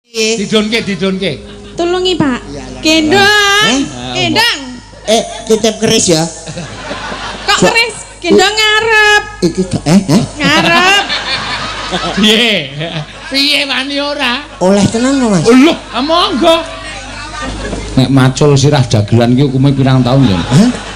Didonke, didonke. Tulungi, Pak. Gendong. Eh? Gendong. Eh, titip keris ya. Kok keris? Gendong ngarep. Iki eh, eh? Ngarep. Piye? Piye wani ora? Oleh tenan lho, Mas. Lho, monggo. Nek macul sirah dagelan ki hukume pirang taun ya? Hah?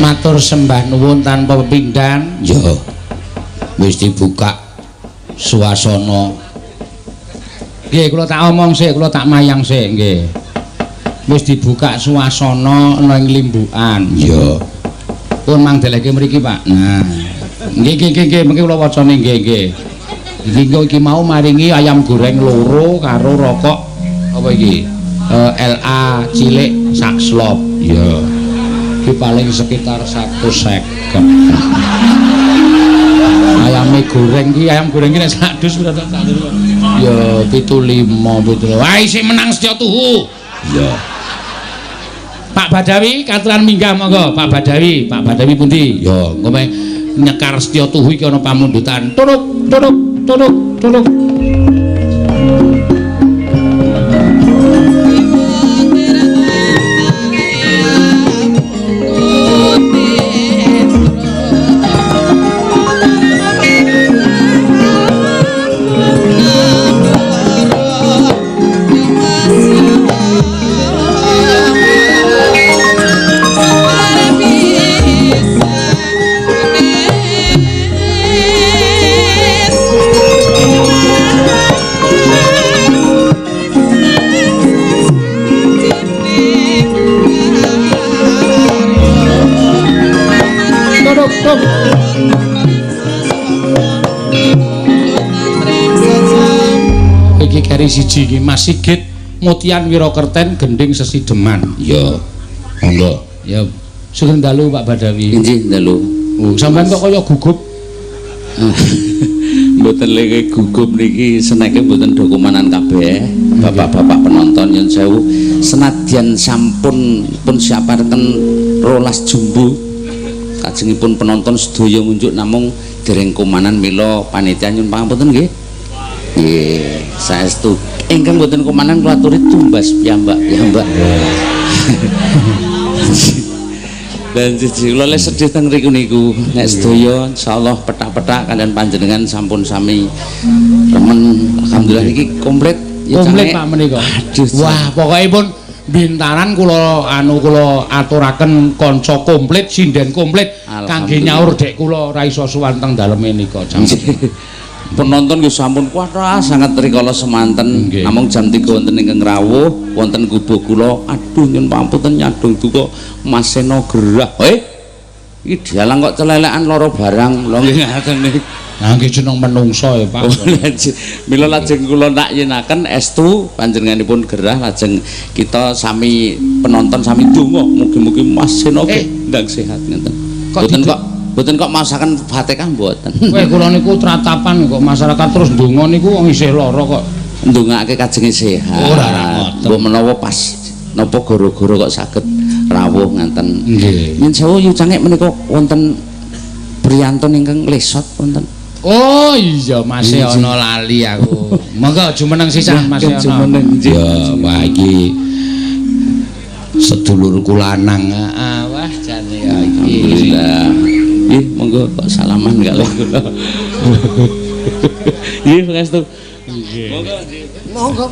Matur sembah nuwun tanpa pepindhan. Ya. Wis dibuka suasana. Nggih, kula tak omong sik, kula tak mayang sik nggih. Wis dibuka suasana ana ing limbukan. Ya. Pun mang deleke mriki, Pak. Nah. Nggih nggih nggih nggih, mengki kula wacane nggih nggih. Iki engko iki mau maringi ayam goreng loro karo rokok apa iki? LA cilik sak slop. Ya. Iki paling sekitar 150. Ayame goreng iki, ayam goreng iki nek sak dus pira to? Ya 75 75. Wah, isih menang Setya Tuhu. Ya. Pak Badawi katuran minggah monggo, Pak Badawi. Pak Badawi pundi? Ya, engko meh nyekar Setya Tuhu iki ana pamundutan. Turuk turuk turuk turuk. Iki keri siji iki Mas Sigit Mutian Wirokerten Gending Sesideman. Ya. Monggo. Ya. Sugeng dalu Pak Badawi. Inggih dalu. Oh, sampean kok kaya gugup. Mboten leke gugup niki seneke mboten dokumanan kabeh. Bapak-bapak penonton nyun sewu, senadyan sampun pun siapaken 12 jumbo kajengipun penonton sedaya ngunjuk namung dereng kumanan, mila panitia nyun pangapunten nggih. Nggih, saestu ingkang mboten kumanan kula aturi tumbas piyambak-piyambak. Dan siji kula le sedih teng mriku niku, nek sedaya insyaallah petak-petak kalian panjenengan sampun sami remen, alhamdulillah niki komplit ya. Komplit Cangek. Pak menika. Aduh, wah, pokokipun bintaran kula anu kula aturaken kanca komplit, sinden komplit kangge nyaur dek kula ora iso sowan teng daleme nika. Penonton nggih sampun kathah sanget rikala semanten. Namung jam 3 wonten ingkang rawuh wonten gubuk kula. Aduh, nyun pangapunten nyadong duka Mas Seno gerah. Iki dalang kok celelekan lara barang. Lho nggih ngaten niku. Nah, nggih jeneng menungso ya, Pak. Oh, mila lajeng kula nak yenaken estu panjenenganipun gerah, lajeng kita sami penonton sami donga mugi-mugi Mas Seno ndang sehat ngeten. Mboten kok mboten kok maosaken Fatihah mboten. Kowe kula niku tratapan kok masyarakat terus ndonga niku wong isih lara kok. Ndongake kajenge sehat. Ora, ora ngoten. Mbok menawa pas napa gara-gara kok saged rawuh ngaten. Nggih. Nyun sewu yu cangek menika wonten priyantun ingkang lesot wonten. Oh iya, Mas Iya, ana lali aku. Monggo jumeneng sisan Mas ana. Jumeneng, nggih. Ya, wah iki sedulurku lanang. Heeh, wah jane ya iki. Alhamdulillah. Nggih, monggo kok salaman kalih kula. Nggih, pangestu. Nggih. Monggo nggih. Monggo.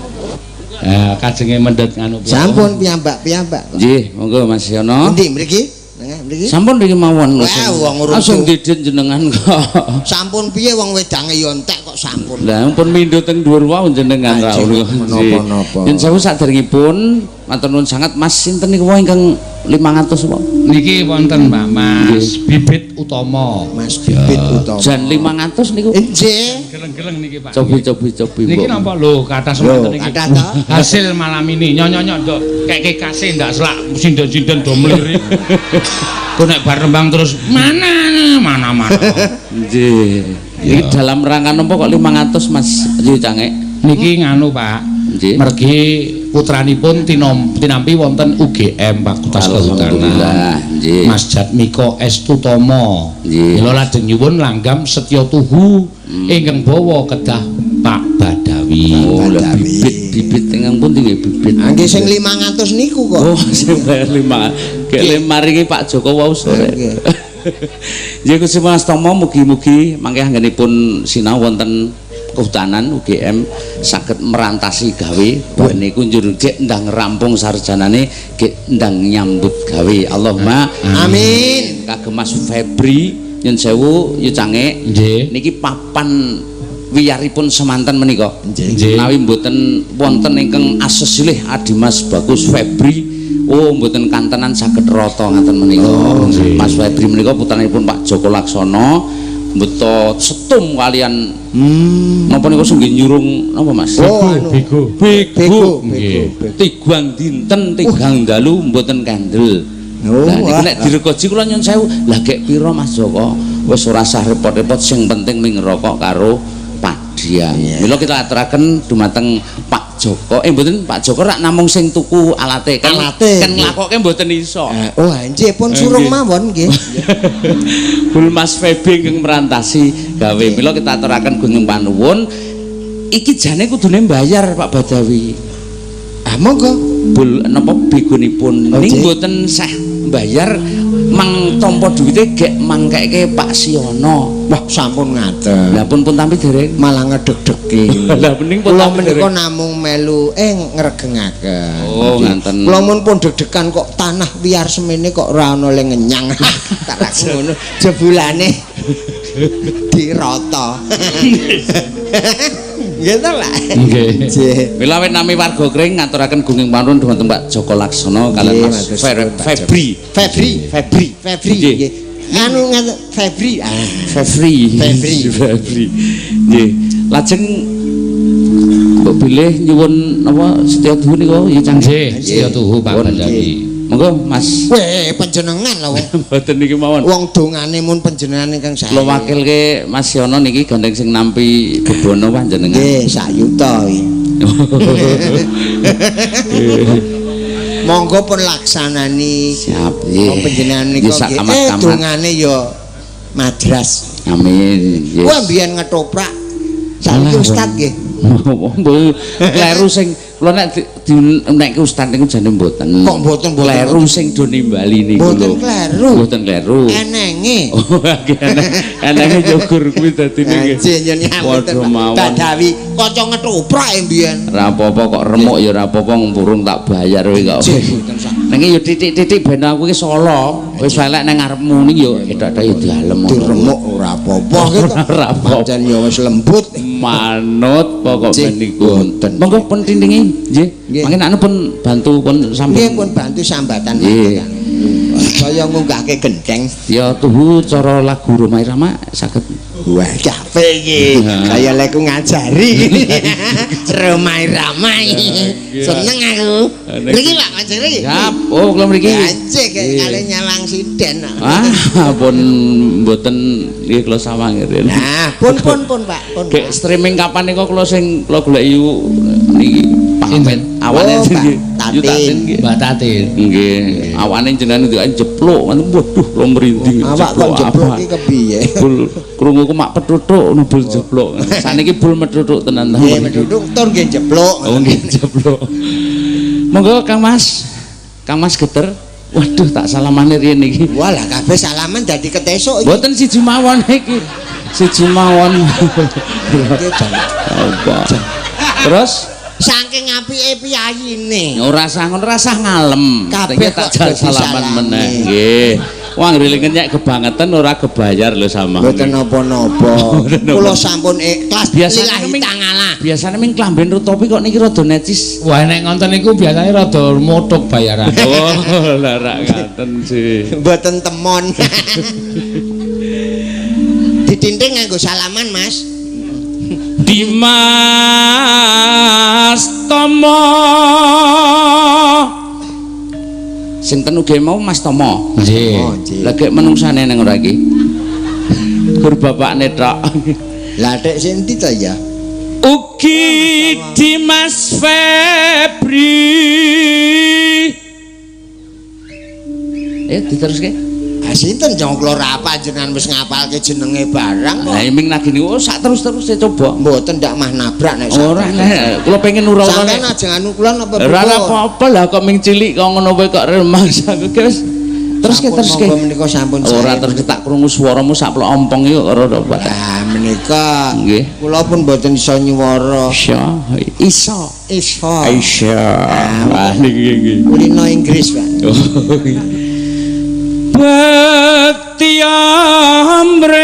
Kajenge mendhet nganu. Sampun piyambak-piyambak. Nggih, monggo Mas Yono. Endi mriki? Nengah mriki. Sampun mriki mawon. Wah, wong urung Langsung didit jenengan kok. Sampun piye wong wedange yo entek kok sampun. Lah ampun mindho teng dhuwur wau jenengan ra Ajeng menapa-napa. Yen sewu saderengipun matur nuwun sangat Mas sinten niku wau ingkang 500 wau. Niki wonten Pak Mas Bibit Utama. Mas Bibit Utama. Jan 500 niku. Nggih. Geleng-geleng niki Pak. Cobi cobi cobi. Niki mbok. napa lho kathah semanten Lho, niki. kathah to? Hasil malam ini nyonyonyo ndok keke kasih ndak selak sinden-sinden do mlirik. Kok nek bar nembang terus mana mana mana. Nggih. Iki dalam rangka napa kok 500 Mas Yu Cangek? Niki nganu Pak. Nggih. Mergi putranipun tinampi wonten UGM Fakultas Kehutanan. Alhamdulillah, nggih. Mas Jatmiko S Tutomo. Nggih. Mila lajeng nyuwun langgam setya tuhu ingkang bawa kedah Pak Badawi. Oh, lah Badawi. bibit-bibit ingkang pundi nggih bibit? Ah, nggih sing 500 niku kok. Oh, sing bayar 5. Gek le maringi Pak Joko wau sore. Nggih. Nggih Gusti Mas Tomo mugi-mugi mangke anggenipun sinau wonten kehutanan UGM saged merantasi gawe bar niku njur gek ndang rampung sarjanane gek ndang nyambut gawe. Allahumma Amin. Kagem Mas Febri nyun sewu yu cangek. Nggih. Niki papan wiyaripun semanten menika. Nggih. Menawi mboten wonten ingkang asesilih Adimas Bagus Febri, oh mboten kantenan saged rata ngaten menika. Nggih. Mas Febri menika putranipun Pak Joko Laksono mbeto setum kalian napa niku sing nggih nyurung napa Mas? Oh, anu. Bego. Bego. Bego, Nggih. bego. Tigang dinten tigang dalu mboten kandel. Oh, Lah niku wah. nek direkoji kula nyun sewu, lah gek pira Mas Joko? Wis ora usah repot-repot sing penting ming rokok karo padian. Iya. Mila kita aturaken dumateng Pak Joko. Mboten Pak Joko rak namung sing tuku alate kan. Alate. Kan nglakoke mboten iso. Oh, nggih pun surung mawon nggih. Bul Mas Febi ingkang merantasi gawe. Mila kita aturaken gunung panuwun. Iki jane kudune mbayar Pak Badawi. Ah, monggo. Bul napa begonipun Oh, ning nggih. mboten sah mbayar mang tampa duwite gek mangkeke Pak Siono. Wah, sampun ngaten. Lah pun pun tampi dereng. Malah ngedeg-degi. Lah mending pun Kula tampi menika dereng. namung melu ngregengaken. Oh, ngaten. Kula mun pun deg-degan kok tanah wiyar semene kok ora ana le ngenyang. Tak ngono jebulane dirata. Nggih to, Pak? Nggih. Nggih. Mila awit nami warga Kring ngaturaken gunging panuwun dumateng Pak Joko Laksono kalian Nggih, Mas matur suwun, Pak Joko. Febri. Febri, Febri. Febri Nggih. nggih. Anu ngaten Febri. Ah. Febri. Febri. Febri. Nggih. Lajeng mbok bilih nyuwun napa setya tuhu niku ya Cang. Nggih, setya tuhu Pak Pun. Badawi. Monggo Mas. Weh, panjenengan lho wong. Mboten niki mawon. Wong dongane mun panjenengan ingkang sae. Kula wakilke Mas Yono niki gandeng sing nampi bebono panjenengan. Nggih, sak yuta iki. Monggo pun laksanani. Siap. Nggih. Wong panjenengan nika Nggih, sak nggih. kamat-kamat. Dongane ya madras. Amin. Yes. Wah, mbiyen ngetoprak. Saiki ustad nggih. Mboten kleru sing kula nek dinekke ustad niku jane mboten. Kok mboten mboten? Kleru sing do nimbali niku. Mboten kleru. Mboten kleru. Enenge. Oh, nggih enenge nyugur kuwi dadine nggih. Nggih yen Padha mawon. Badawi kanca ngetoprak e mbiyen. Ora apa-apa kok remuk ya ora apa-apa ngurung tak bayar kowe kok. Niki ya titik-titik ben aku iki solo. Wis elek nang ngarepmu niki ya etok-etok ya dalem. Diremuk ora apa-apa gitu. Ora apa-apa. Pancen ya wis lembut. Manut pokok niku. Mboten. Monggo pun tintingi nggih. Nggih. Mangke anu pun bantu pun sampun. Nggih pun bantu sambatan. Nggih. Kaya ngunggahke gendeng. Ya tuhu cara lagu Rhoma Irama saged. Wah, capek iki. Kaya leku ngajari. Rhoma Irama. Seneng aku. Mriki Pak, Mas mriki. Siap. Oh, kula mriki. Anjing kali nyawang siden. Ah, pun mboten nggih kula sawang ngene. Nah, pun pun pun Pak, pun. Gek streaming kapan niku kula sing kula goleki niki Sinten? Awane Oh, nggih. Mbak Yu Tatin Tatin. nggih. Mbak Tatin. Nggih, awane jenengan itu jepluk, waduh kula merinding. Awak kok jepluk iki kepiye? Bul krunguku mak pethuthuk ngono bul jepluk. Saniki bul methuthuk tenan ta. Nggih, methuthuk tur nggih jepluk. Oh nggih jepluk. Monggo Kang Mas. Kang Mas Geter. Waduh tak salamane riyen iki. Walah kabeh salaman dadi ketesuk iki. Mboten siji mawon iki. Siji mawon. Apa? Terus saking apike piyayine. Ora sah ngono, ora sah ngalem. Kabeh tak jal salaman meneh. Nggih. Wah ngriling ngenyek kebangetan ora kebayar lho sama. Mboten napa-napa. Kula sampun ikhlas lillahi ta'ala. Biasane ming klamben topi kok niki rada necis. Wah nek ngonten niku biasane rada motok bayaran. Oh, lah rak ngaten sih. Mboten temon. Ditinting nganggo salaman, Mas. Dimas Tomo. Sing ten ugi mau Mas Tomo. Nggih. Oh, nggih. Lah gek menungsane nang ora iki. Gur bapakne tok. Lah tek sing ndi to ya? Ugi Dimas Febri. Diteruske. Ah sinten jong kula ora jenengan wis ngapalke jenenge barang kok. Lah ming nagih niku sak terus-terus coba. Mboten ndak mah nabrak nek ora nek kula pengen ura-ura. Sampeyan ajeng anu kula napa? Ora apa-apa lah kok ming cilik kok ngono kowe kok remangsa aku wis. Teruske teruske. Monggo menika sampun sae. Ora terus tak krungu swaramu sak plok ompong iki kok ora apa. Lah menika nggih. Kula pun mboten iso nyuwara. Iso. Iso. Iso. Iso. Ah niki nggih. Kulino Inggris, Pak. Bekti amring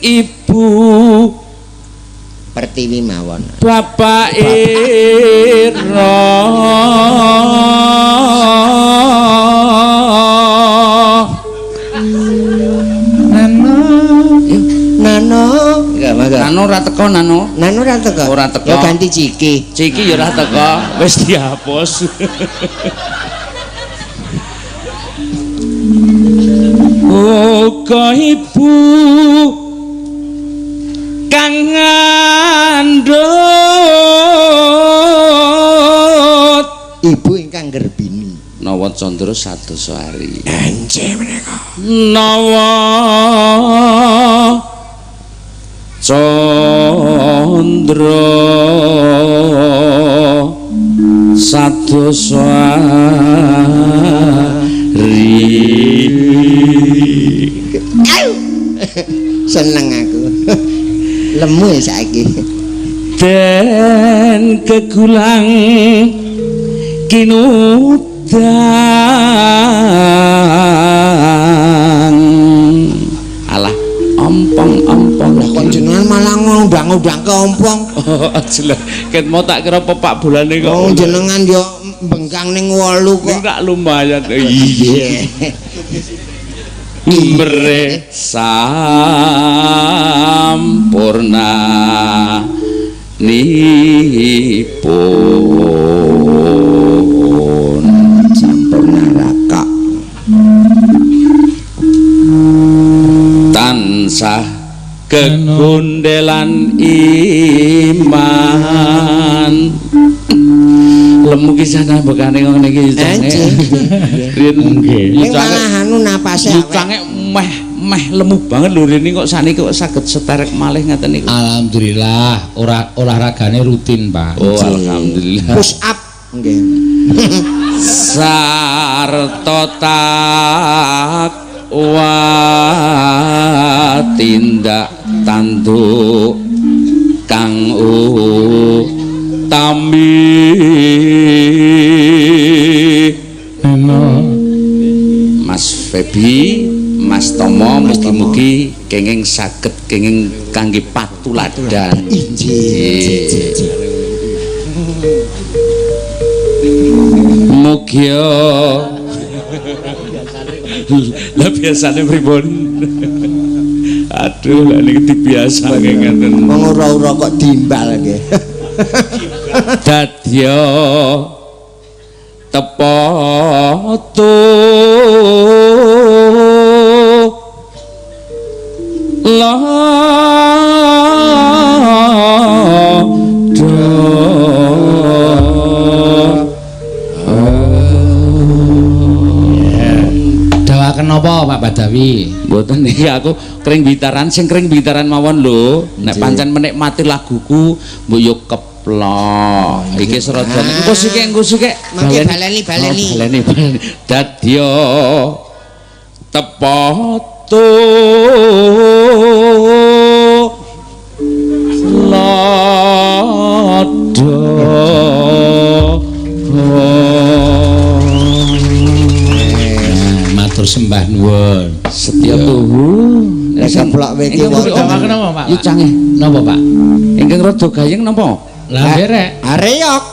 ibu Pertiwi mawon. Bapak Ira. Nano. Nano. Nano ora teko Nano. Nano ora teko. Ora teko. Ya ganti Ciki. Ciki ya ora teko, wis dihapus. Uga ibu kang ngandhut ibu ingkang gerbini Nawa Candra sadosa hari. Ence menika. Nawa Candra sadosa hari. Seneng aku. Lemu ya saiki. Den kegulang kinudang. Alah, ompong-ompong. Lah kok jenengan malah ngundang-undang ke ompong. Oh, jelas. Ket mau tak kira pepak bulane kok. Oh, jenengan yo bengkang ning 8 kok. Ning tak lumayan. Iya. Mbre sampurna nipun. Kegundelan iman. Lemu ki sana bekane ngene iki cange. Rin Nggih. Ning malah anu napase awet. Cange meh meh lemu banget lho Rin kok saniki kok saged seterek malih ngaten niku. Alhamdulillah ora olahragane rutin, Pak. Oh, alhamdulillah. Push up nggih. Sarta takwa tindak tanduk kang utami. Mas Febi, Mas Tomo, mugi-mugi kenging saged kenging kangge patuladan. Injih. Mugia. Lah biasane pripun? Aduh, lah niki dibiasake ngeten. Wong ora-ora kok dimbal nggih. Dadya tepa tu la Dawaken napa Pak Badawi? Mboten niki aku kring bitaran sing kring bitaran mawon lho. Nek pancen menikmati laguku mbok yo keplok. Iki srajane engko sike engko sike. Mangke baleni baleni. Oh, baleni baleni. Dadya tepa tu lada. Matur sembah nuwun. Setya tuhu. Nek keplok wiki wonten. Dawaken napa, Pak? Yu cange. Napa, Pak? Ingkang rada gayeng napa? Lah nderek. Areyok.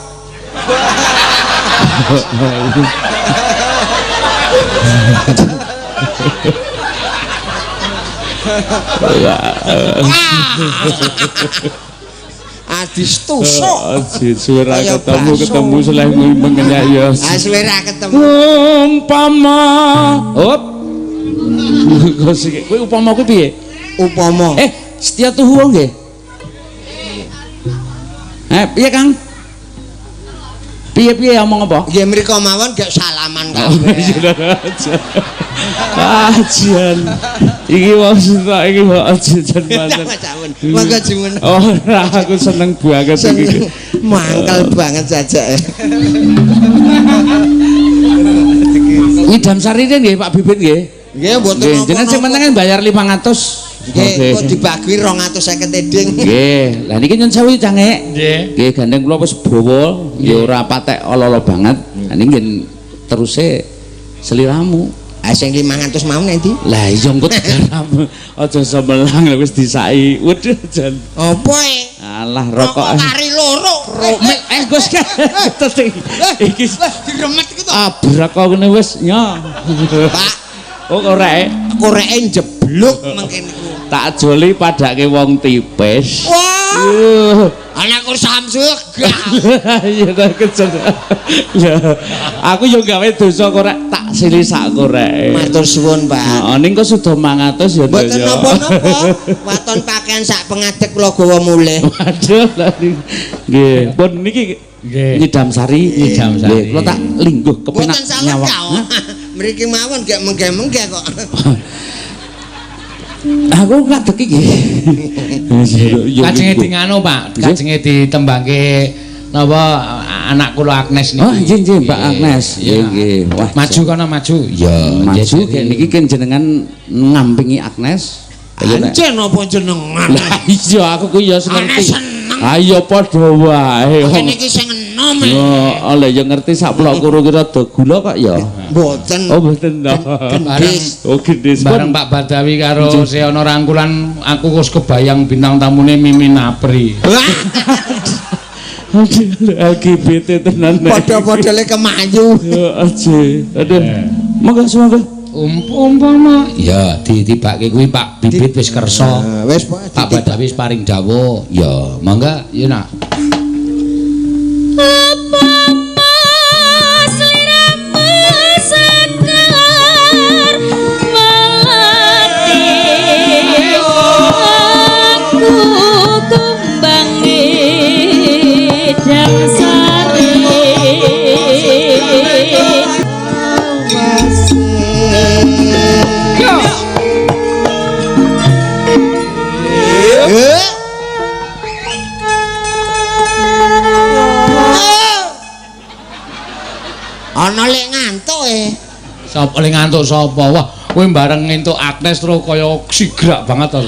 Adis tusuk. Aji suwe ra Kaya ketemu bakso. ketemu selehmu mengenyak ya. Ah suwe ra ketemu. Umpama hop. Kok sik kowe upama kuwi piye? Upama. Setia tuhu nggih. Piye Kang? Piye-piye omong apa? Nggih mriko mawon gek salaman kabeh. Ah, jan. Iki wong sitok iki kok jan pancen. Monggo jumeneng. Ora aku seneng banget iki. Mangkel banget saja. Ngidam sarine nggih Pak Bibit nggih. Nggih mboten Nggih, jenengan sing penting kan bayar 500. Nggih, kok dibagi 250 eding. Nggih, lah niki nyun sewu cangek. Nggih. Nggih, gandeng kula wis bawa, nggih ora patek ala-ala banget. Lah niki nggih teruse seliramu. Ah sing 500 mau nanti. Lah iya engko digarap. Aja semelang lha wis disaki. Waduh jan. Apa e? Alah rokok. Rokok kari loro. Gus. Iki Diremet iki to. abrak kok ngene wis nya. Pak, Oh koreke. koreke njebluk mengke niku. Tak joli padake wong tipis. Wah, anakku Samsu gak. Iya ta kejer. Ya, aku yo gawe dosa korek tak sili sak koreke. Matur suwun, Pak. Heeh, ning kok sudah 500 ya. Mboten ya. napa-napa. Waton pakaian sak pengadeg kula gawa mulih. Waduh lah nggih. Pun niki Nggih. Nyidam sari, Nyidam sari. Nggih, kula tak lingguh kepenak Mboten salah nyawang. kau. Mriki mawon gek menggeh-menggeh kok. Aku ngadeg iki. Kajenge di nganu, Pak. Kajenge ditembangke napa anak kula Agnes niku. Oh, nggih nggih Mbak Agnes. Nggih nggih. Wah, Maju kono maju. Ya, maju kayak niki kan jenengan ngampingi Agnes. Ancen apa jenengan? Lah iya aku ku ya ngerti. Seneng. Ayo padha wae. Kene iki sing enom. Oh, lha ya ngerti sak plok kuru ki rada gula kok ya. Mboten. Oh, mboten to. Gendis. Oh, gendis. Bareng Pak Badawi karo Seono rangkulan aku wis kebayang bintang tamune Mimin Apri. Aduh, LGBT tenan. Padha-padha le kemayu. Ya aja. Aduh. Monggo sumangga. Umpama ya ditibake kuwi Pak Bibit wis kersa. Wis Pak Badawi wis paring dawuh. Ya, mangga ya nak. Sekar melati. Sapa le ngantuk sapa? Wah, kowe bareng entuk Agnes terus kaya sigrak banget to.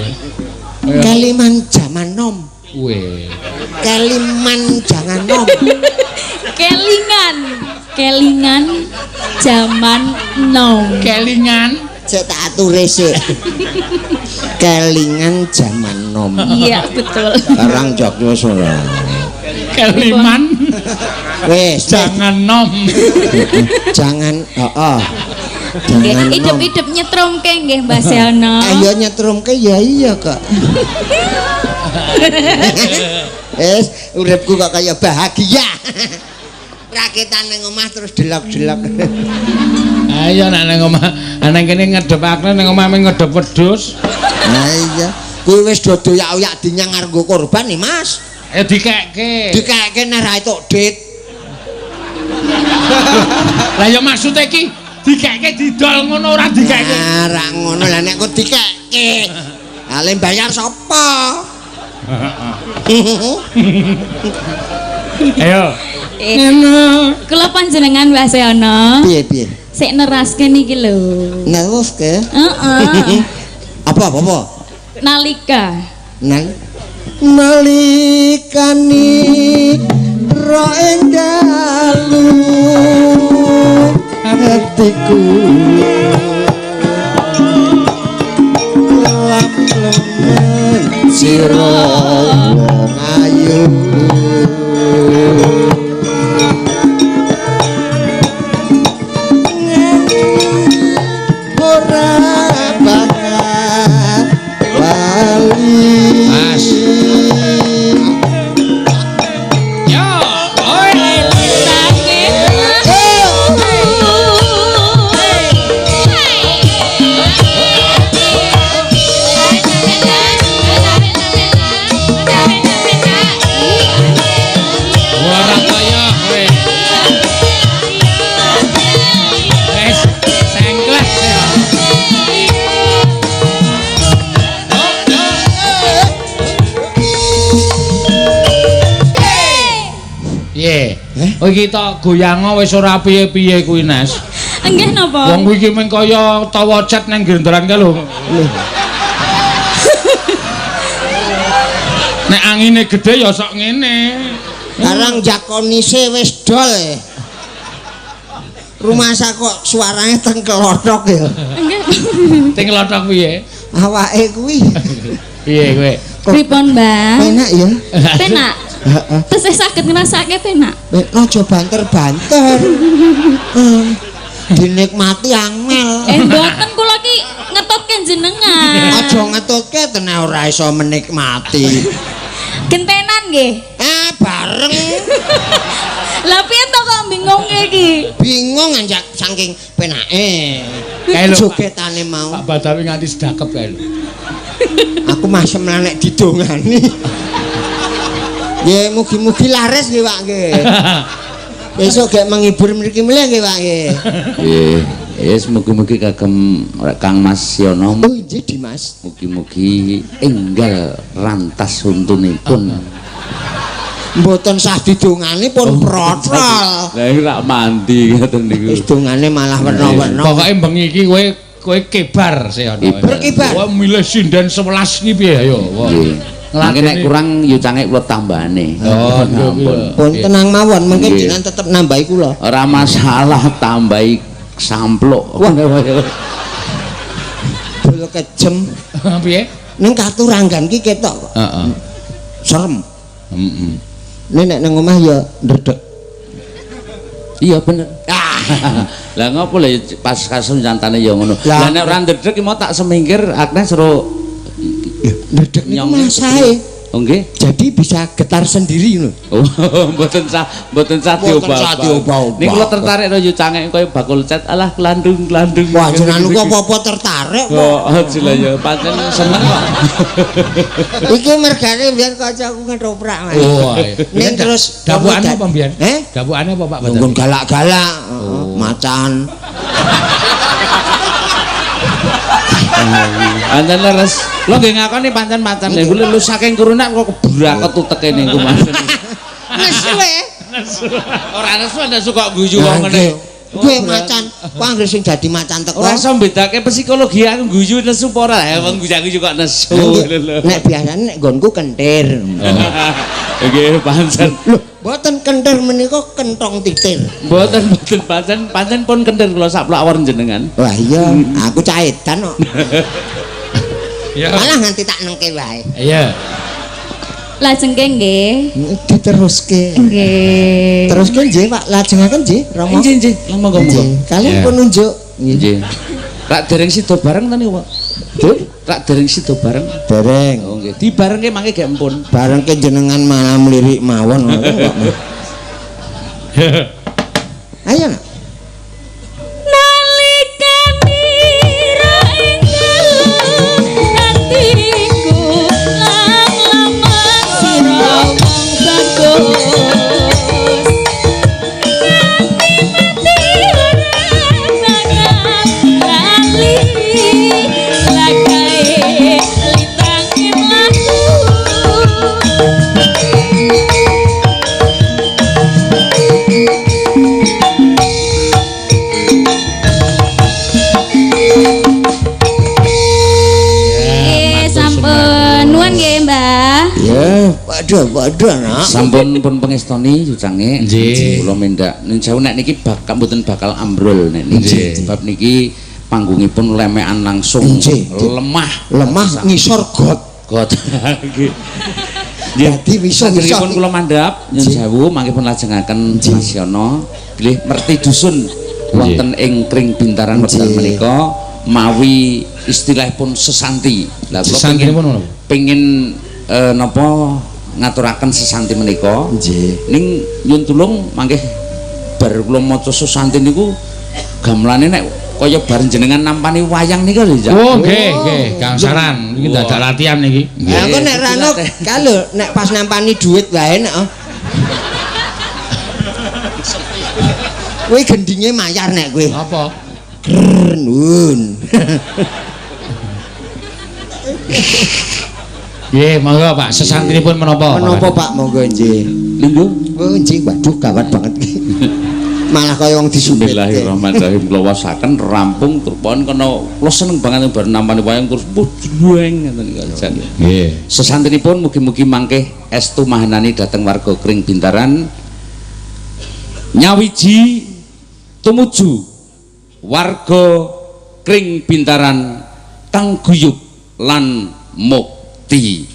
Keliman jaman nom. Weh. Keliman jangan nom. Kelingan. Kelingan jaman nom. Kelingan. Cek tak ature sik. Kelingan jaman nom. Iya, betul. Orang Jogja ora. Keliman Wis, jangan nom. Jangan heeh. Jangan nom. Idep-idep nyetrumke nggih Mbah Seono. Ayo nyetrumke ya iya kok. Wis, uripku kok kaya bahagia. Rakitan ning omah terus delok-delok. Ayo nek nang omah, nang kene ngedep Agnes nang omah ngedep wedhus. Ha iya, kuwi wis do doyak-oyak dinyang arep nggo korban nih, Mas. Ya dikekke. Dikekke nek ra entuk dit. Lah ya maksude iki dikekke didol ngono ora dikekke. Nah, ra ngono lah nek kok dikekke. Ha le bayar sapa? Ayo. Ngono. Kula panjenengan Mbah Seono. Piye-piye? Sik neraske niki lho. Neruske? Heeh. Apa apa apa? Nalika. Nalikani ro ing dalu hatiku lam lemen sira wong ayu ora bakal wali. Mas. Yo, oi. Ora kaya kowe. Wes, sengklek ya. Piye? Oh iki tok goyango wis ora piye-piye kuwi, Nes. Nggih napa? Wong kuwi iki mung kaya tawa cet nang genderan kae lho. Nek angine gedhe ya sok ngene. Barang jakonise wis dol. Rumasa kok suarane teng klothok ya. Nggih. Teng klothok piye? Awake kuwi. Piye kowe? Pripun, Mbah? Penak ya. Penak. Heeh. Terus saged ngrasake penak. Aja banter-banter. Dinikmati angel. Mboten kula ki ngetutke jenengan. Aja ngetutke tenan ora iso menikmati. Gentenan nggih. Bareng. Lah piye to kok bingunge iki? Bingung anjak saking penake. Kae lho, jogetane mau. Pak Badawi nganti sedakep kae lho. Aku masem lah nek didongani. Nggih, mugi-mugi laris nggih, Pak nggih. Besok gek menghibur mriki mleh nggih, Pak nggih. Nggih. Wis mugi-mugi kagem Kang Mas Yono. Oh, nggih Dimas. Mugi-mugi enggal rantas untunipun. Mboten sah didongani pun protol. Lah iki rak mandi ngoten niku. Wis dongane malah werna-werna. Pokoke bengi iki kowe kowe kebar Seono. Berkibar. Kowe milih sinden 11 iki piye ayo. Nggih. Mangke nek kurang yo cangek kula tambahane. Oh, ampun. Pun tenang mawon, mungkin jenengan tetep nambahi kula. Ora masalah tambahi sampluk. Wah, bolo kejem. Piye? Ning katuranggan ki ketok kok. Heeh. Serem. Heeh. Nek nek nang omah ya ndredeg. Iya bener. Lah ngopo lho pas kasus jantane ya ngono. Lah nek ora ndredeg mau tak semingkir Agnes ro ndredeg niku masae. Oh nggih. Jadi bisa getar sendiri lho. Oh, mboten sah, mboten sah diobah-obah. Niku kula tertarik ro yo cangek kaya bakul cat alah klandung-klandung. Wah, jenengan kok apa-apa tertarik kok. Oh, aja lah ya pancen seneng kok. Iki mergane mbiyen kancaku ngetoprak Mas. Oh, iya. Ning terus dapukane apa mbiyen? Eh? Dapukane apa Pak Badar? Nggon galak-galak, macan. Pancen leres. Lho nggih ngakoni pancen macan. Lha kuwi lho saking kurunak kok kebrakot uteke niku Mas. Nesu e. Ora nesu nesu kok guyu wong ngene. Kuwi macan. Kok anggere sing dadi macan teko. Ora iso mbedake psikologi aku guyu nesu apa ora? Wong guyu kok nesu. Nek biasane nek nggonku kentir. Nggih, pancen. Lho, mboten kentir menika kentong titir. Mboten mboten pancen pancen pun kentir kula saplok awor jenengan. Wah iya, aku caedan kok. Iya. Malah nganti tak nengke wae. Iya. Lajeng nggih. Diteruske. Nggih. Teruske nggih Pak, lajengaken nggih Rama. Nggih nggih, monggo monggo. Kalian pun nunjuk. Nggih. Rak dereng sida bareng ta niku, Pak? Duh, Rak dereng sida bareng. dereng. Oh nggih, dibarengke mangke gek empun. Barengke jenengan malah mlirik mawon ngoten kok. Ayo nak. Nalikanira ing atiku lan laman sira wong bagus. Nganti mati ora bakal lali lakae litange mlaku. Nggih, sampun nuwun nggih, Mbah. Ya, waduh, waduh nak. Sampun pun pengestoni jucange. Nggih. Kula mendak. Nun sewu nek niki bakal mboten bakal ambrol nek niki. Sebab niki panggungipun lemekan langsung Nggih. lemah. Lemah ngisor got. Got. Nggih. Dadi wisa-wisa. Saderengipun kula mandhap nyun sewu mangke pun lajengaken Mas Yono bilih merti dusun wonten ing Kring Bintaran wekdal menika mawi istilahipun sesanti. Lah kula Sesantinipun menapa? pengin napa ngaturaken sesanti menika. Nggih. Ning nyun tulung mangke bar kula maca sesanti niku gamelane nek kaya bareng jenengan nampani wayang nika lho, Cak. Oh, nggih, nggih, gangsaran. Iki dadak latihan niki. Lah engko nek rano kae nek pas nampani dhuwit wae nek. Kuwi gendinge mayar nek kuwi. Apa? Nuwun. Nggih, monggo Pak, sesantinipun menapa? Menapa Pak monggo nggih. Linggo. Oh nggih, waduh gawat banget iki. Malah kaya wong disubit. Bismillahirrahmanirrahim. Kula wasaken rampung trupon kena kula seneng banget bar nampani wayang terus jueng ngoten niku jan. Nggih. Sesantinipun mugi-mugi mangke estu mahanani dhateng warga Kring Bintaran nyawiji tumuju warga Kring Bintaran kang guyub lan mukti.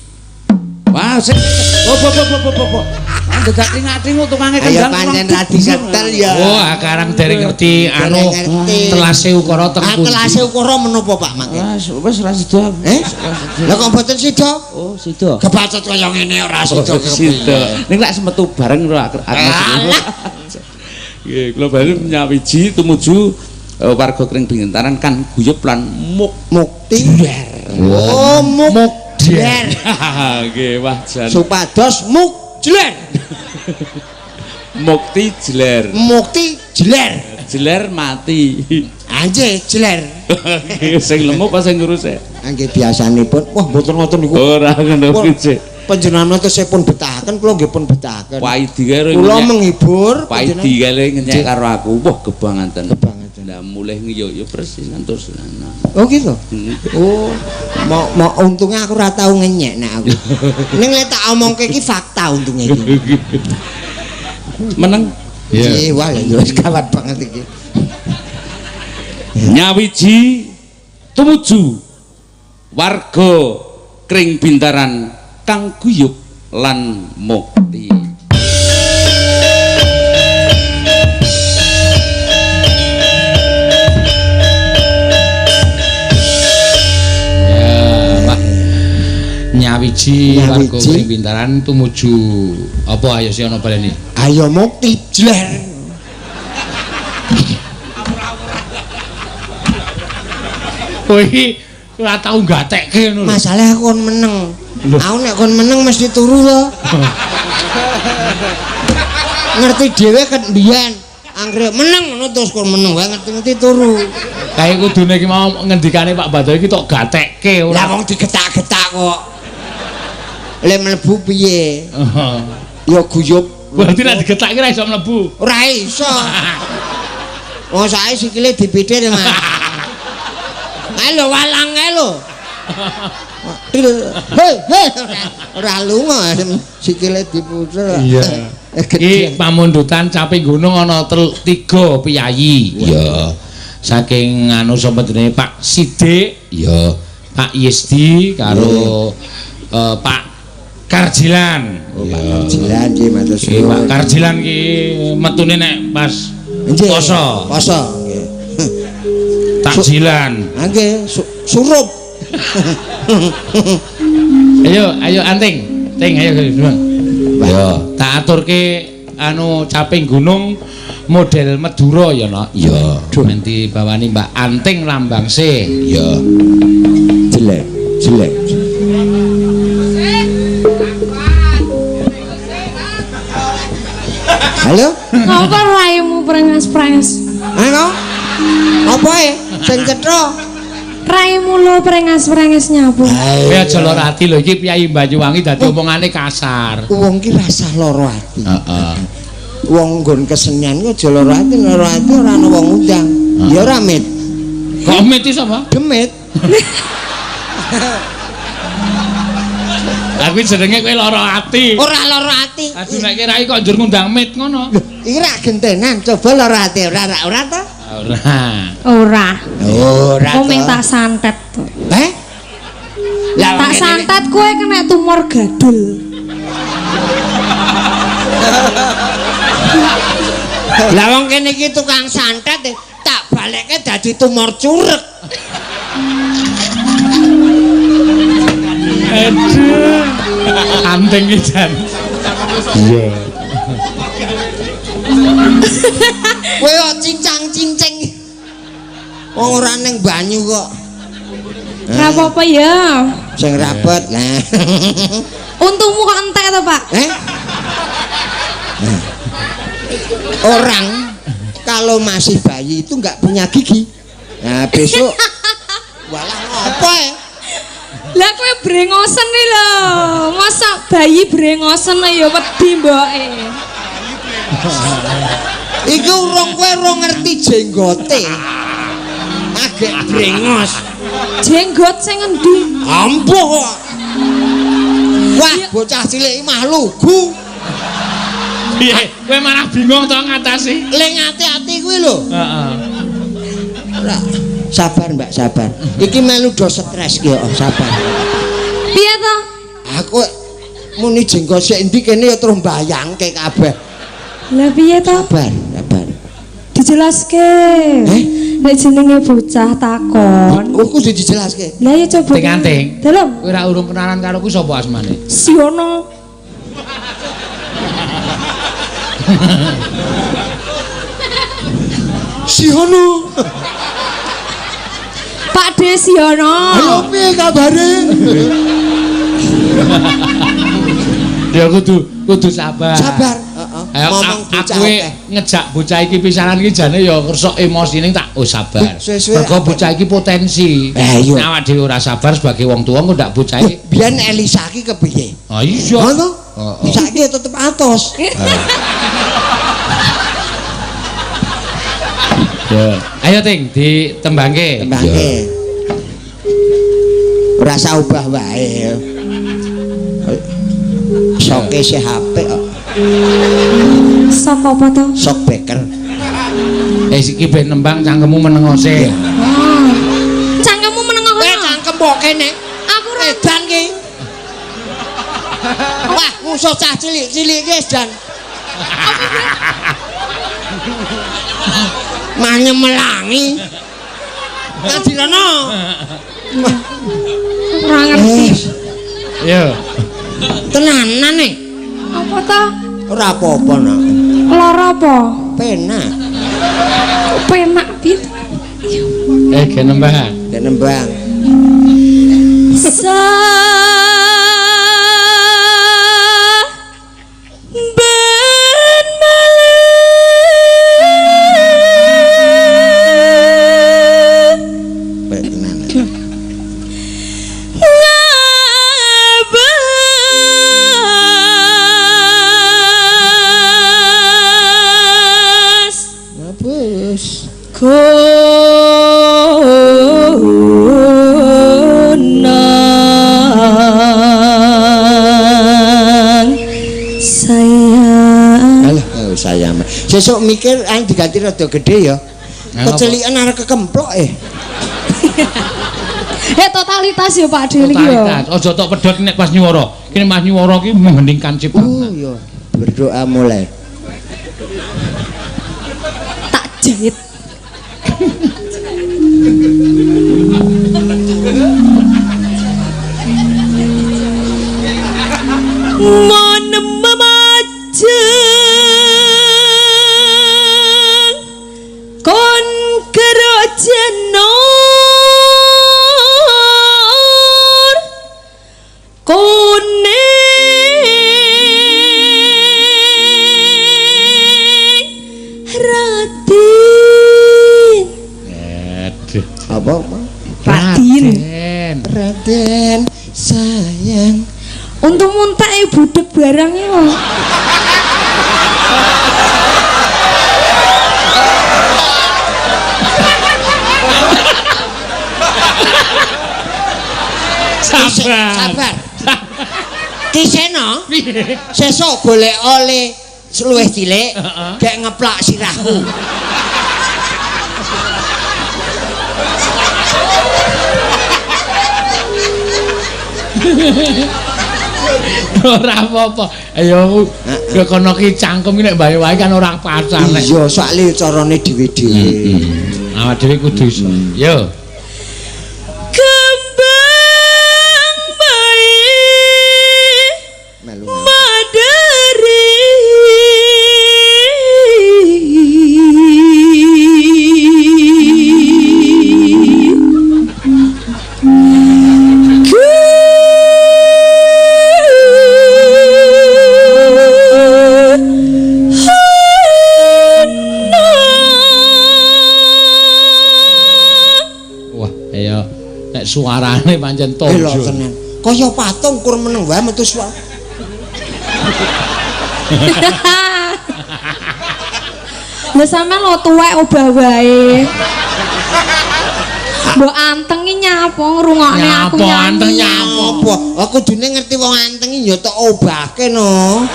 Wah, sik. Opo opo opo opo. Dadak tingat-tingut tukange Ayo kendang. pancen ra disetel ya. Oh, karang dereng ngerti anu telase ukara teng pundi. Telase ukara menapa Pak mangke? Wis ra sida. Eh? Lah kok mboten sida? Oh, sida. Kebacot kaya ngene ora sida. Sida. Ning lek semetu bareng ora aku. Nggih, kula bali nyawiji tumuju warga Kring Bintaran kan guyub lan mukti. Oh, mukdher. Nggih, wah jan. Supados mukjler. Mukti jler. Mukti jler. Jler mati. Anjir jler. Sing lemu apa sing nguruse? Nggih biasanipun wah mboten ngoten niku. Ora ngono kuwi. Panjenengan tesih pun betahaken kula nggih pun betahaken. Paidi karo kula menghibur Paidi karo ngenyek karo aku. Wah gebangaten. Gebangaten. Lah mulih yo yo persis ngantos. Oh gitu. Oh, mau mau untungnya aku ora tau ngenyek nek aku. Ning lek tak omongke iki fakta untungnya iki. Meneng. Iya, wah ya wis gawat banget iki. Nyawiji tumuju warga Kring Bintaran kang guyub lan mukti. Ya, Pak. Nyawiji warga Kring Bintaran tumuju apa ayo si ana baleni? Ayo mukti jler. Kowe iki ora tau gatekke ngono lho. Masalah aku kon meneng. Aku nek kon meneng mesti turu to. Ngerti dhewe ket mbiyen. Anggere meneng ngono terus kon meneng wae ngerti-ngerti turu. Kae kudune iki mau ngendikane Pak Badoy iki tok gatekke ora. Lah wong digetak-getak kok. Le mlebu piye? Ya guyub. Berarti nek digetakke ora iso mlebu. Ora iso. Wong sae sikile dipithir, Mas. Ae lho walang ae lho. Hei, hei, ora lunga sikile diputer. Iya. Iki pamundutan Caping Gunung ana 3 piyayi. Iya. Saking anu sapa jenenge Pak Sidik, iya. Pak Yesdi karo Pak Karjilan. Oh, Pak Karjilan nggih matur suwun. Pak Karjilan ki metune nek pas poso. Poso nggih. Takjilan. Ha nggih, surup. Ayo, ayo anting. Ting ayo Bang. Yo, tak aturke anu Caping Gunung model Madura ya, Nok. Iya. Nanti bawani Mbak Anting Lambang C. Iya. Jelek, jelek. Halo? Ngapa raimu prengas-prengas? Ayo. Apa e? Sing cetha. Raimu lho prengas-prengas nyapu. Kowe aja lara ati lho iki piyayi Banyuwangi dadi omongane kasar. Wong ki rasah lara ati. Heeh. Wong nggon kesenian ku aja lara ati, lara ati ora ana wong undang. Ya ora mit. Kok mit iki sapa? Demit. Lah kuwi jenenge kowe lara ati. Ora lara ati. Aduh nek rai kok njur ngundang mit ngono. Lho, iki ra gentenan, coba lara ati ora ora ta? Ora. Ora. Ora. Wong tak santet. Heh? Lah tak santet kowe kena tumor gadul. Lah wong kene iki tukang santet tak balekke dadi tumor curek. Aduh. Anting iki jan. Iya. Kowe kok cincang-cincing. Wong ora ning banyu kok. Ora apa-apa ya. Sing rapet lah. Untungmu kok entek to, Pak? Eh? Orang kalau masih bayi itu nggak punya gigi. Nah, besok walah ngopo ya? Lah kowe brengosen iki lho. Masa bayi brengosen ya wedi mboke. Iku urung kowe urung ngerti jenggote. Agek brengos. Jenggot sing endi? Ampuh kok. Wah, bocah cilik iki mah lugu. Piye? Kowe malah bingung to ngatasi. Le ngati-ati kuwi lho. Heeh. Ora. Sabar, Mbak, sabar. Iki melu do stres ki, oh, sabar. Piye to? Aku muni jenggot sik endi kene ya terus mbayangke kabeh. Lah piye to? Sabar, sabar. Dijelaske. Eh? Nek jenenge bocah takon. Oh, kudu dijelaske. Lah ya coba. Ting-anting. Dalem. Kowe ora urung kenalan karo ku sapa asmane? Siono. Siono. Pak De Siono. Ayo piye kabare? Ya kudu sabar. Sabar, heeh. Ngomong bocah aku ngejak bocah iki pisanan iki jane ya kersa emosi ning tak oh sabar. Mergo bocah iki potensi. Nek awak dhewe ora sabar sebagai wong tuwa engko ndak bocah iki. Biyen Elisa iki kepiye? Ah iya. Ngono? Saiki tetep atos. Ya. Ayo Ting ditembangke. Tembangke. Ora usah ubah wae. Soke sih HP kok. Sok apa to? Sok beker. Iki ben nembang cangkemmu menengo sik. Oh. Cangkemmu menengo kono. Cangkem kok kene. Aku ora edan ki. Wah, musuh cah cilik-cilik ki edan. Mah nyemelangi. Ngadirono. Ora ngerti. Yo. Tenanan e. Apa ta? Ora apa-apa, Nak. Lara apa? Penak. Penak piye? Ge nembang. Ge nembang. Sa ben malam. Penak. Ngabus. saya. Sesuk mikir ayo diganti rada gede ya. Kecelikan arep kekemplok eh. Eh totalitas ya Pak De iki ya. Totalitas. Aja tok pedhot nek pas nyuwara. Kene Mas nyuwara ki mengheningkan cipta. Oh iya, berdoa mulai. Tak jahit. Mon memajeng kon kerojenor kuning Raden. Aduh. Apa? Raden. Raden sayang. Untung muntah budek barangnya loh. Sabar. Sabar. Kiseno, sesuk golek oleh luwih cilik, gek ngeplak sirahku. Ora apa-apa. Ayo ya kono ki cangkem ki nek wae-wae kan ora pacar nek. Iya, soalé carane dhewe-dhewe. Awak dhewe kudu iso. Yo. Kembang bayi Melu. madari. Wah, ayo nek suarane pancen Elok tojo. tenan. Kaya patung kur meneng wae metu suara. Lah sampean lo tuwek obah wae. Mbok anteng iki nyapa ngrungokne aku Nyapa nyanyi. anteng nyapa? Apa? Aku kudune ngerti wong anteng iki ya tok obahke no.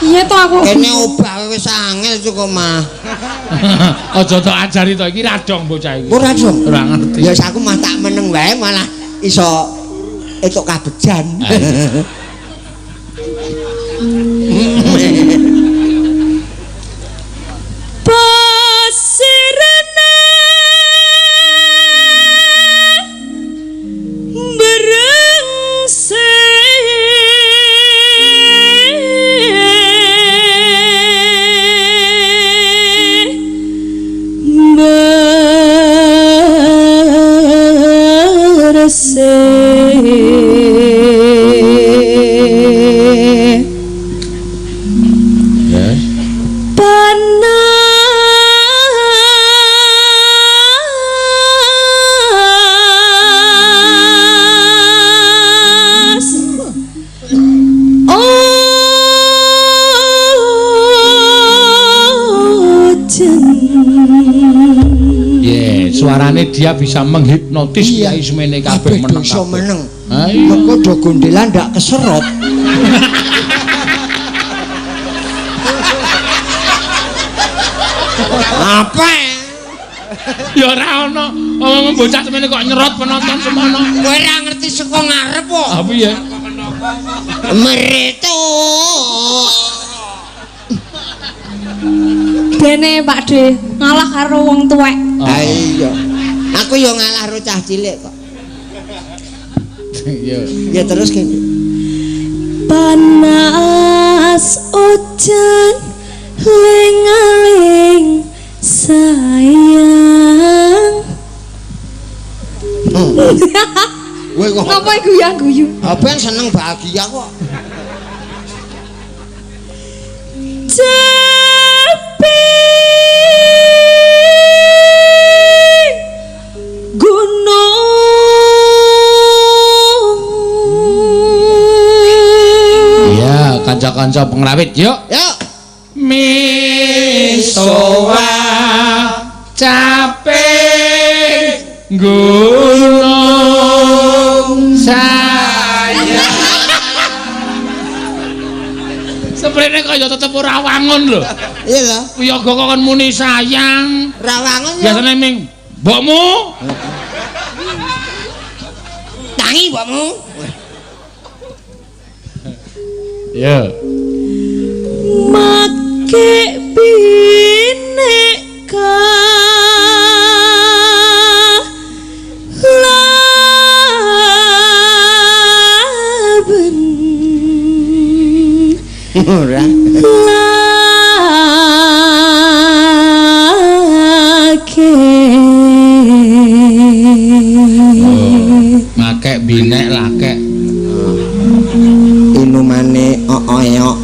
Iya to aku. Kene obah wis angel cukup mah. Aja tok ajari to iki radong bocah iki. Ora dong. Ora ngerti. Ya wis aku mah tak meneng wae malah iso etuk kabejan. Ah, iya. Pasirana berengsek bersih. Yes. Panas ojen. Yeah, suarane dia bisa menghipnotis Iya. kiai semene kabeh meneng. iso kabeh. meneng. Ha iya. Mengko do gondelan ndak keserot. Apa? Ya ora ono. Omong bocah semene kok nyerot penonton semono. Kowe ora ngerti saka ngarep kok. Ah piye? Mereto. Dene Pak De ngalah karo wong tuwek. Ha iya. Aku yo ngalah karo cah cilik kok. Iya. Ya terus kene. Panas ujan ling-aling sayang. Kowe kok Ngapa guyu-guyu? apa yang seneng bahagia kok. Cepi gunung. Iya, kanca-kanca pengrawit yuk. Yuk. Misowa capek gunung sayang. Seprene kaya tetep ora wangun lho. Iya lho. Wiyaga kok kon muni sayang. Ora wangun ya. Biasane ming mbokmu. Tangi mbokmu. Ya. Make bineka laben Ora. Lake. Make binek lakek. Inumane ooyok.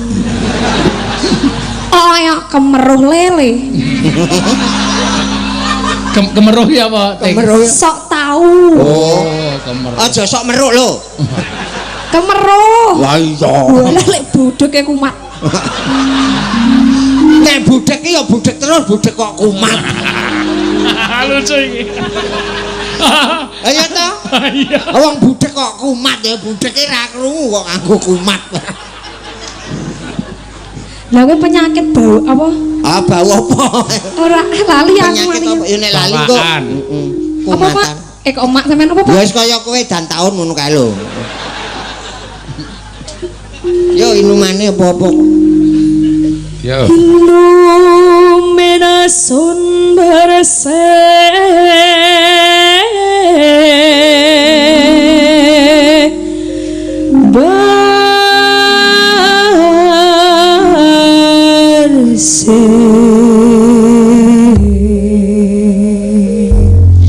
Oyok kemeruh lele. Kemeruh ya apa? Kemeruh. Sok tahu. Oh, kemeruh. Aja sok meruk lho. Kemeruh. Lah iya. Walah lek budheke kumat. Nek budhek ki ya budhek terus, budhek kok kumat. Lucu iki. Ayo to. Iya. Wong budhek kok kumat ya, budheke ra krungu kok nganggo kumat. Lah kowe penyakit bau apa? Ah, bau apa? Ora lali aku Penyakit apa? Ya nek lali kok. Bawaan. Heeh. Apa, Pak? Kumatan. Eh kok emak sampean apa, Pak? Ya wis kaya kowe dan taun ngono kae lho. Yo inumane apa-apa. Yo. Illuminasun bersih bersih.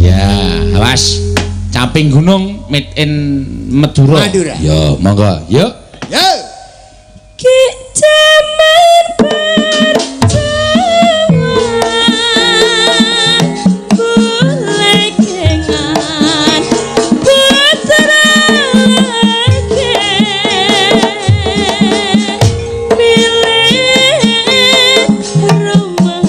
Ya, awas. Caping gunung made in Madura. Madura. Yo, monggo. Yuk. Yo. Ki jaman perjuangan kulekengan putra leke milik rumah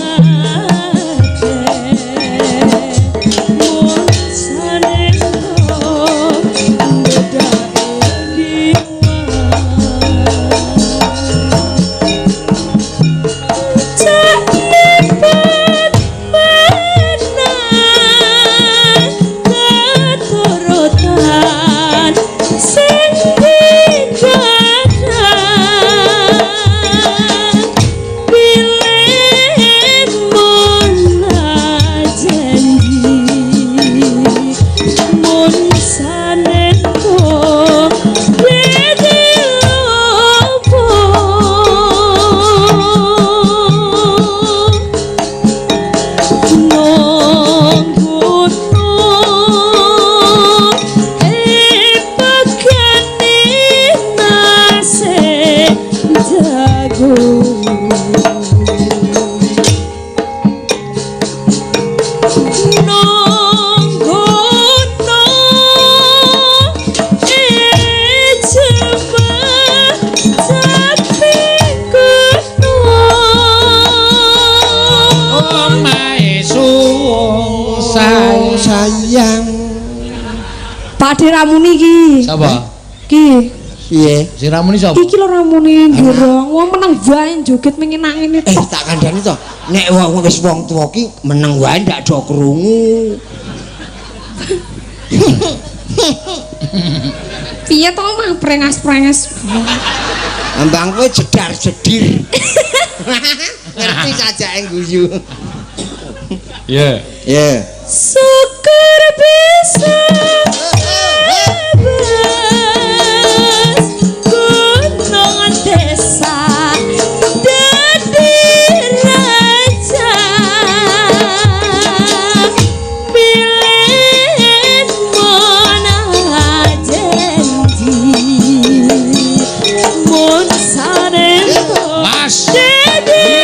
mun sanento Sayang. Pak De Ramuni iki. Sapa? Ki. Piye? Si Ramuni sapa? Iki lho Ramuni nggirong. Wong meneng wae joget mengenang ngene tok. Tak kandhani to. Nek wong wis wong tuwa ki meneng wae ndak do krungu. Piye to mah prengas-prengas. Ambang kowe jedar-jedir. Ngerti sajake guyu. Iya. Iya. Syukur bisa bebas gunung desa dadi raja bilin mona janji mun sarento Mas. dadi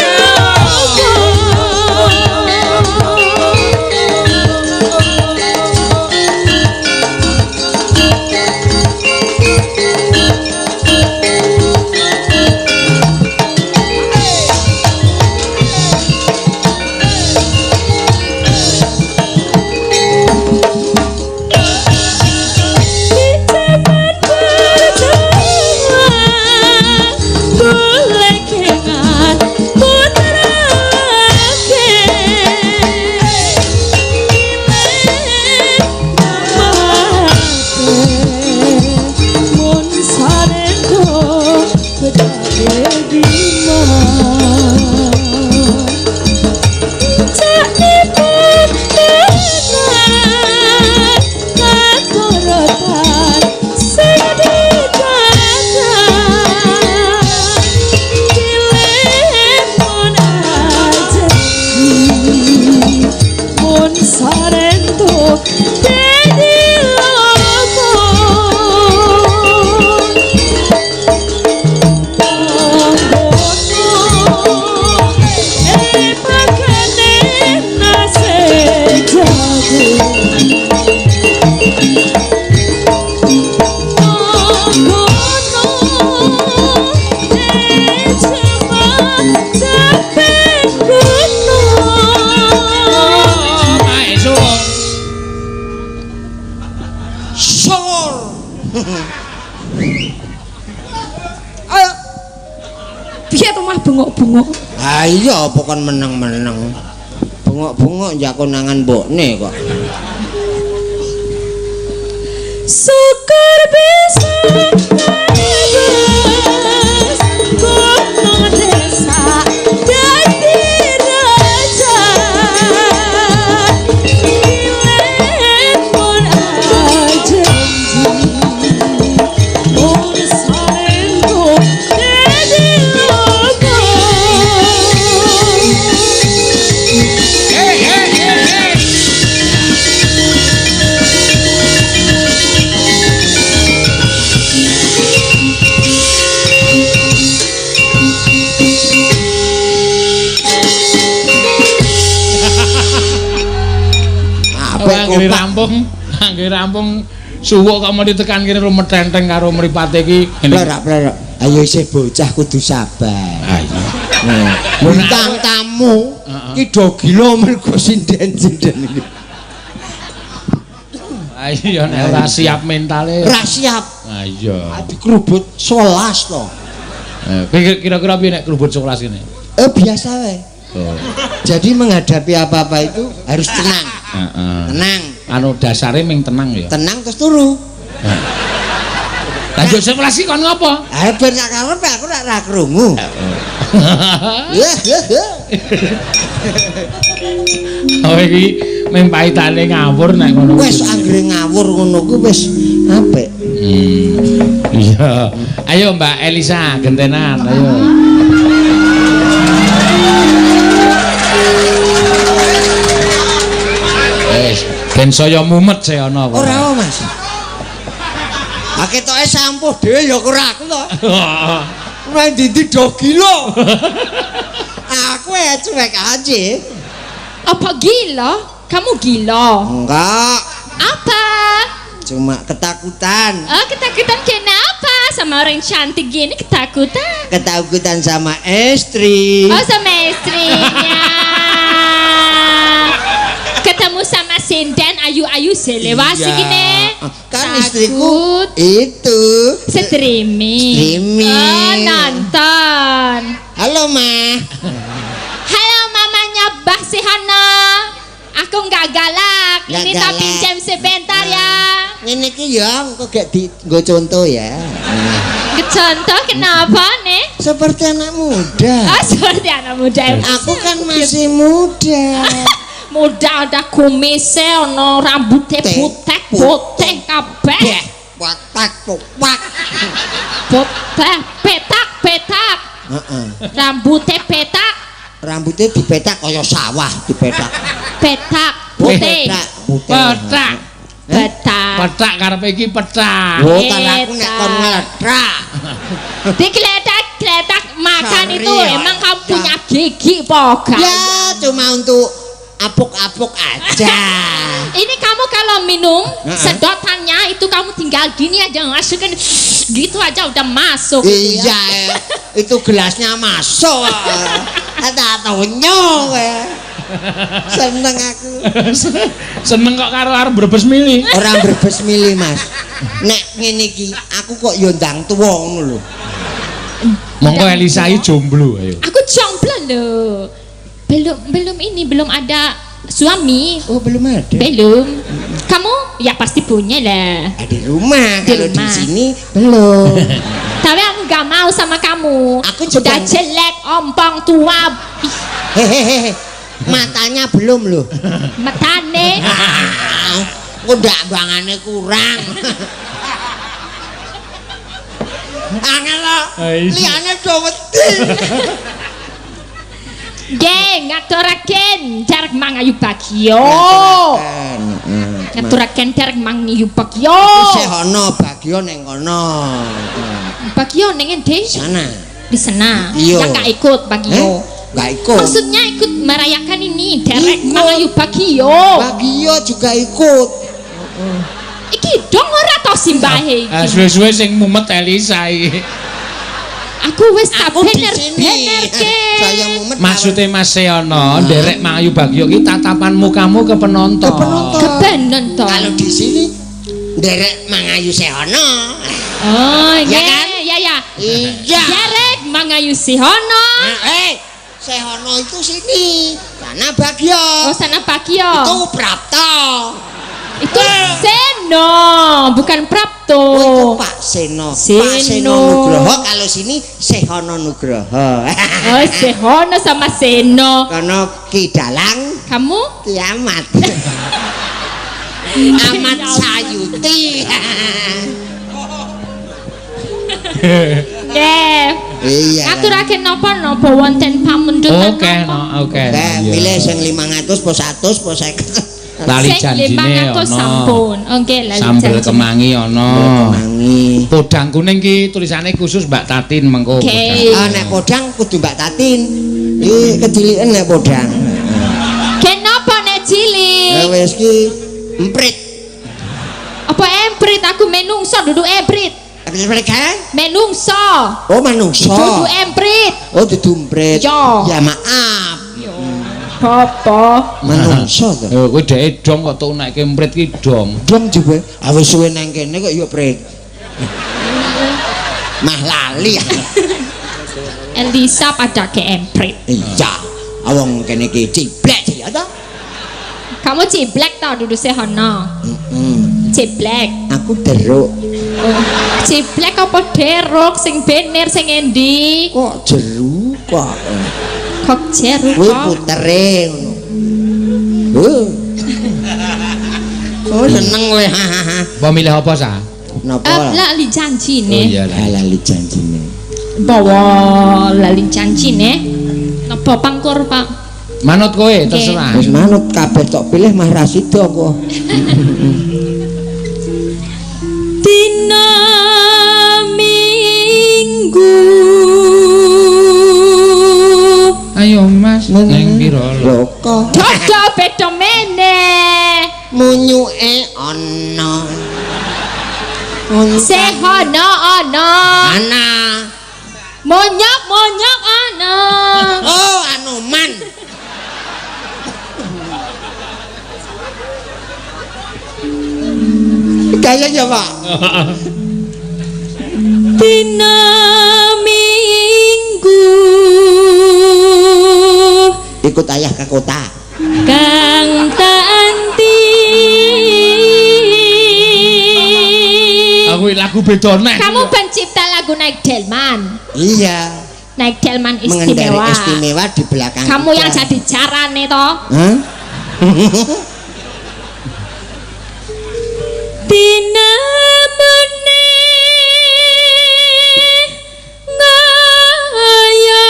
Di zaman perjuangan Piye to mah bengok-bengok? Ah iya apa kon meneng-meneng. Bengok-bengok ya konangan mbokne kok. Syukur bisa bebas gunung desa dadi raja Kilen pun ajanji mursalenku dadi logo. Apik Anggere kompak. rampung, anggere rampung suwuk kok mesti tekan kene rumetenteng karo mripate iki. Plerak-plerak. Ayo isih bocah kudu sabar. Ah iya. Nah, bintang tamu ki do gila mergo sinden-sinden iki. Ah iya nek ora siap mentale. Ra siap. Ah iya. Dikerubut 11 to. Kira-kira piye nek kerubut 11 kene? Biasa wae. Oh. Jadi menghadapi apa-apa itu harus tenang. Heeh. Tenang. Anu dasare ming tenang ya. Tenang terus turu. Lah yo 11 iki kon ngopo? Ah ben sak karepe aku ora krungu. Oh iki ming paitane ngawur nek ngono. Wis anggere ngawur ngono ku wis apik. Iya. Ayo Mbak Elisa gentenan ayo. Wis ben saya mumet saya ana apa. Ora Mas. Ah ketoke sampuh dhewe ya ora aku to. Nang ndi-ndi do gila. Aku ya cuek aja. Apa gila? Kamu gila? Enggak, Apa? cuma ketakutan. Oh, ketakutan kenapa? Sama orang cantik gini ketakutan? Ketakutan sama istri. Oh, sama istrinya. Ketemu sama sinden ayu-ayu selewasi Iya. gini. Kan istriku itu Streaming. Streaming. Oh, nonton. Halo, Ma. Halo mamanya Bah Sihana. Aku nggak galak. Nggak Ini tak galak. pinjam sebentar ya. Ngene iki ya engko gak di nggo contoh ya. Contoh kenapa nih? Seperti anak muda. Oh, seperti anak muda. Aku kan masih muda. Muda ada kumisnya, ono rambutnya Teh. putih, putih kabeh. Beh, watak popak. Putih, petak, petak. Heeh. Rambutnya petak, Rambutnya dipetak kaya sawah dipetak. petak, putih. Petak, putih. Petak. Petak. Petak karepe iki petak. Oh, kan aku nek kon ngletrak. Dikeletak-keletak makan Sorry, itu ya. emang kamu punya gigi poga. Ya, cuma untuk apuk-apuk aja. Ini kamu kalau minum sedotannya itu kamu tinggal gini aja masukin gitu aja udah masuk. Gitu ya. Iya, itu gelasnya masuk. Tak tonyo kowe. Seneng aku. Seneng kok karo arep brebes mili. Orang brebes milih, Mas. Nek ngene iki aku kok yo ndang tuwa ngono lho. Monggo Elisa iki jomblo ayo. Aku jomblo loh. Belum ini belum ada suami. Oh, belum ada. Belum. Kamu ya pasti punya lah. Ah, di rumah, Di kalau di rumah. sini belum. Tapi aku nggak mau sama kamu. Aku juga- udah jelek, ompong, tua. Ih, Hehehe. Matanya belum loh. matane. Ah, kok ndak bangane kurang. Angel lho. Liyane do wedi. Nggih, ngaturaken derek Mangayu Bagyo. Ngaturaken derek Mangayu Bagyo. Isih ana Bagyo ning kono. Bagyo ning endi? Sana. Di sana. Iya. Yang nggak ikut Bagyo. Nggak ikut. Maksudnya ikut merayakan ini derek Ikut. Mangayu Bagyo. Bagyo juga ikut. Iki dong ora to simbahe iki. Suwe-suwe sing mumet Elisa iki. Aku wis tak Aku di bener sini. bener ke. Saya mumet. Maksudnya Mas Seono, nderek Mangayu Bagyo ki tatapan mukamu ke penonton. Ke penonton. Ke penonton. Kalau di sini nderek Mangayu Seono. Oh, Ya iya, kan? ya ya. Iya. Derek Mangayu Sihono. Nah, Sehono itu sini. Sana Bagio. Oh, sana Bagio. Itu Prapto. Itu Seno, bukan Prapto. Oh, itu Pak Seno. Seno. Pak Seno Nugroho, kalau sini Sehono Nugroho. Oh, Sehono sama Seno. Kono Ki Dalang Kamu? kiamat. Amat Sayuti. Nggih. Iya. Ngaturake napa-napa wonten pamundhutan Oke, napa? no, oke. Lah, Iya. pilih sing 500 apa 100 apa 50. Lali Sing janjine 500 ana. sampun. Oh, nggih, lali Sambel janjine. kemangi ana. Kemangi. Podang kuning ki tulisane khusus Mbak Tatin mengko. Oke. podang. Ah, nek podang kudu Mbak Tatin. Iki keciliken nek podang. Kenapa nek cilik? Lah wis ki emprit. Apa emprit aku menungso duduk emprit. Emprit kan? Menungso. Oh, manungsa. Duduk emprit. Oh, dudu emprit. Ya. Ya maaf. Apa? Manungsa to. Eh, kowe dheke dong kok tuk naike emprit ki dong. Dong juga. Ah wis suwe nang kene kok ya prit. Mah lali. Elisa pada ke emprit. Iya. Awong kene iki ciblek ya ta? Kamu ciblek tau duduk sehono. Heeh. Ciblek. Aku deruk. Oh. Ciblek apa deruk sing bener sing endi? Kok jeru kok. Kok jeruk Kuwi kok? putere ngono. Oh. Oh seneng kowe. Hahaha. Apa milih apa sa? Napa? Eh, lali janji Oh nih. iya lah. Lah lali janjine. Bawa lali janji nih. Napa pangkur, Pak? Manut kowe terserah. Wis manut kabeh tok pilih mah ra sida kok. Dina Minggu. Ayo Mas, neng piro lho? Lho kok Dodo beda meneh. munyuke ana. Munyuke Sehono ana. ana. Monyok monyok ana. Oh, Anoman. Gaya ya, Pak. Dina Minggu. Ikut ayah ke kota. Kang tak anti. Aku lagu beda neh. Kamu pencipta lagu Naik Delman. Iya. Naik Delman Mengendarai istimewa. istimewa di belakang. Kamu kuda. yang jadi carane toh. Hah? Dina mene ngaya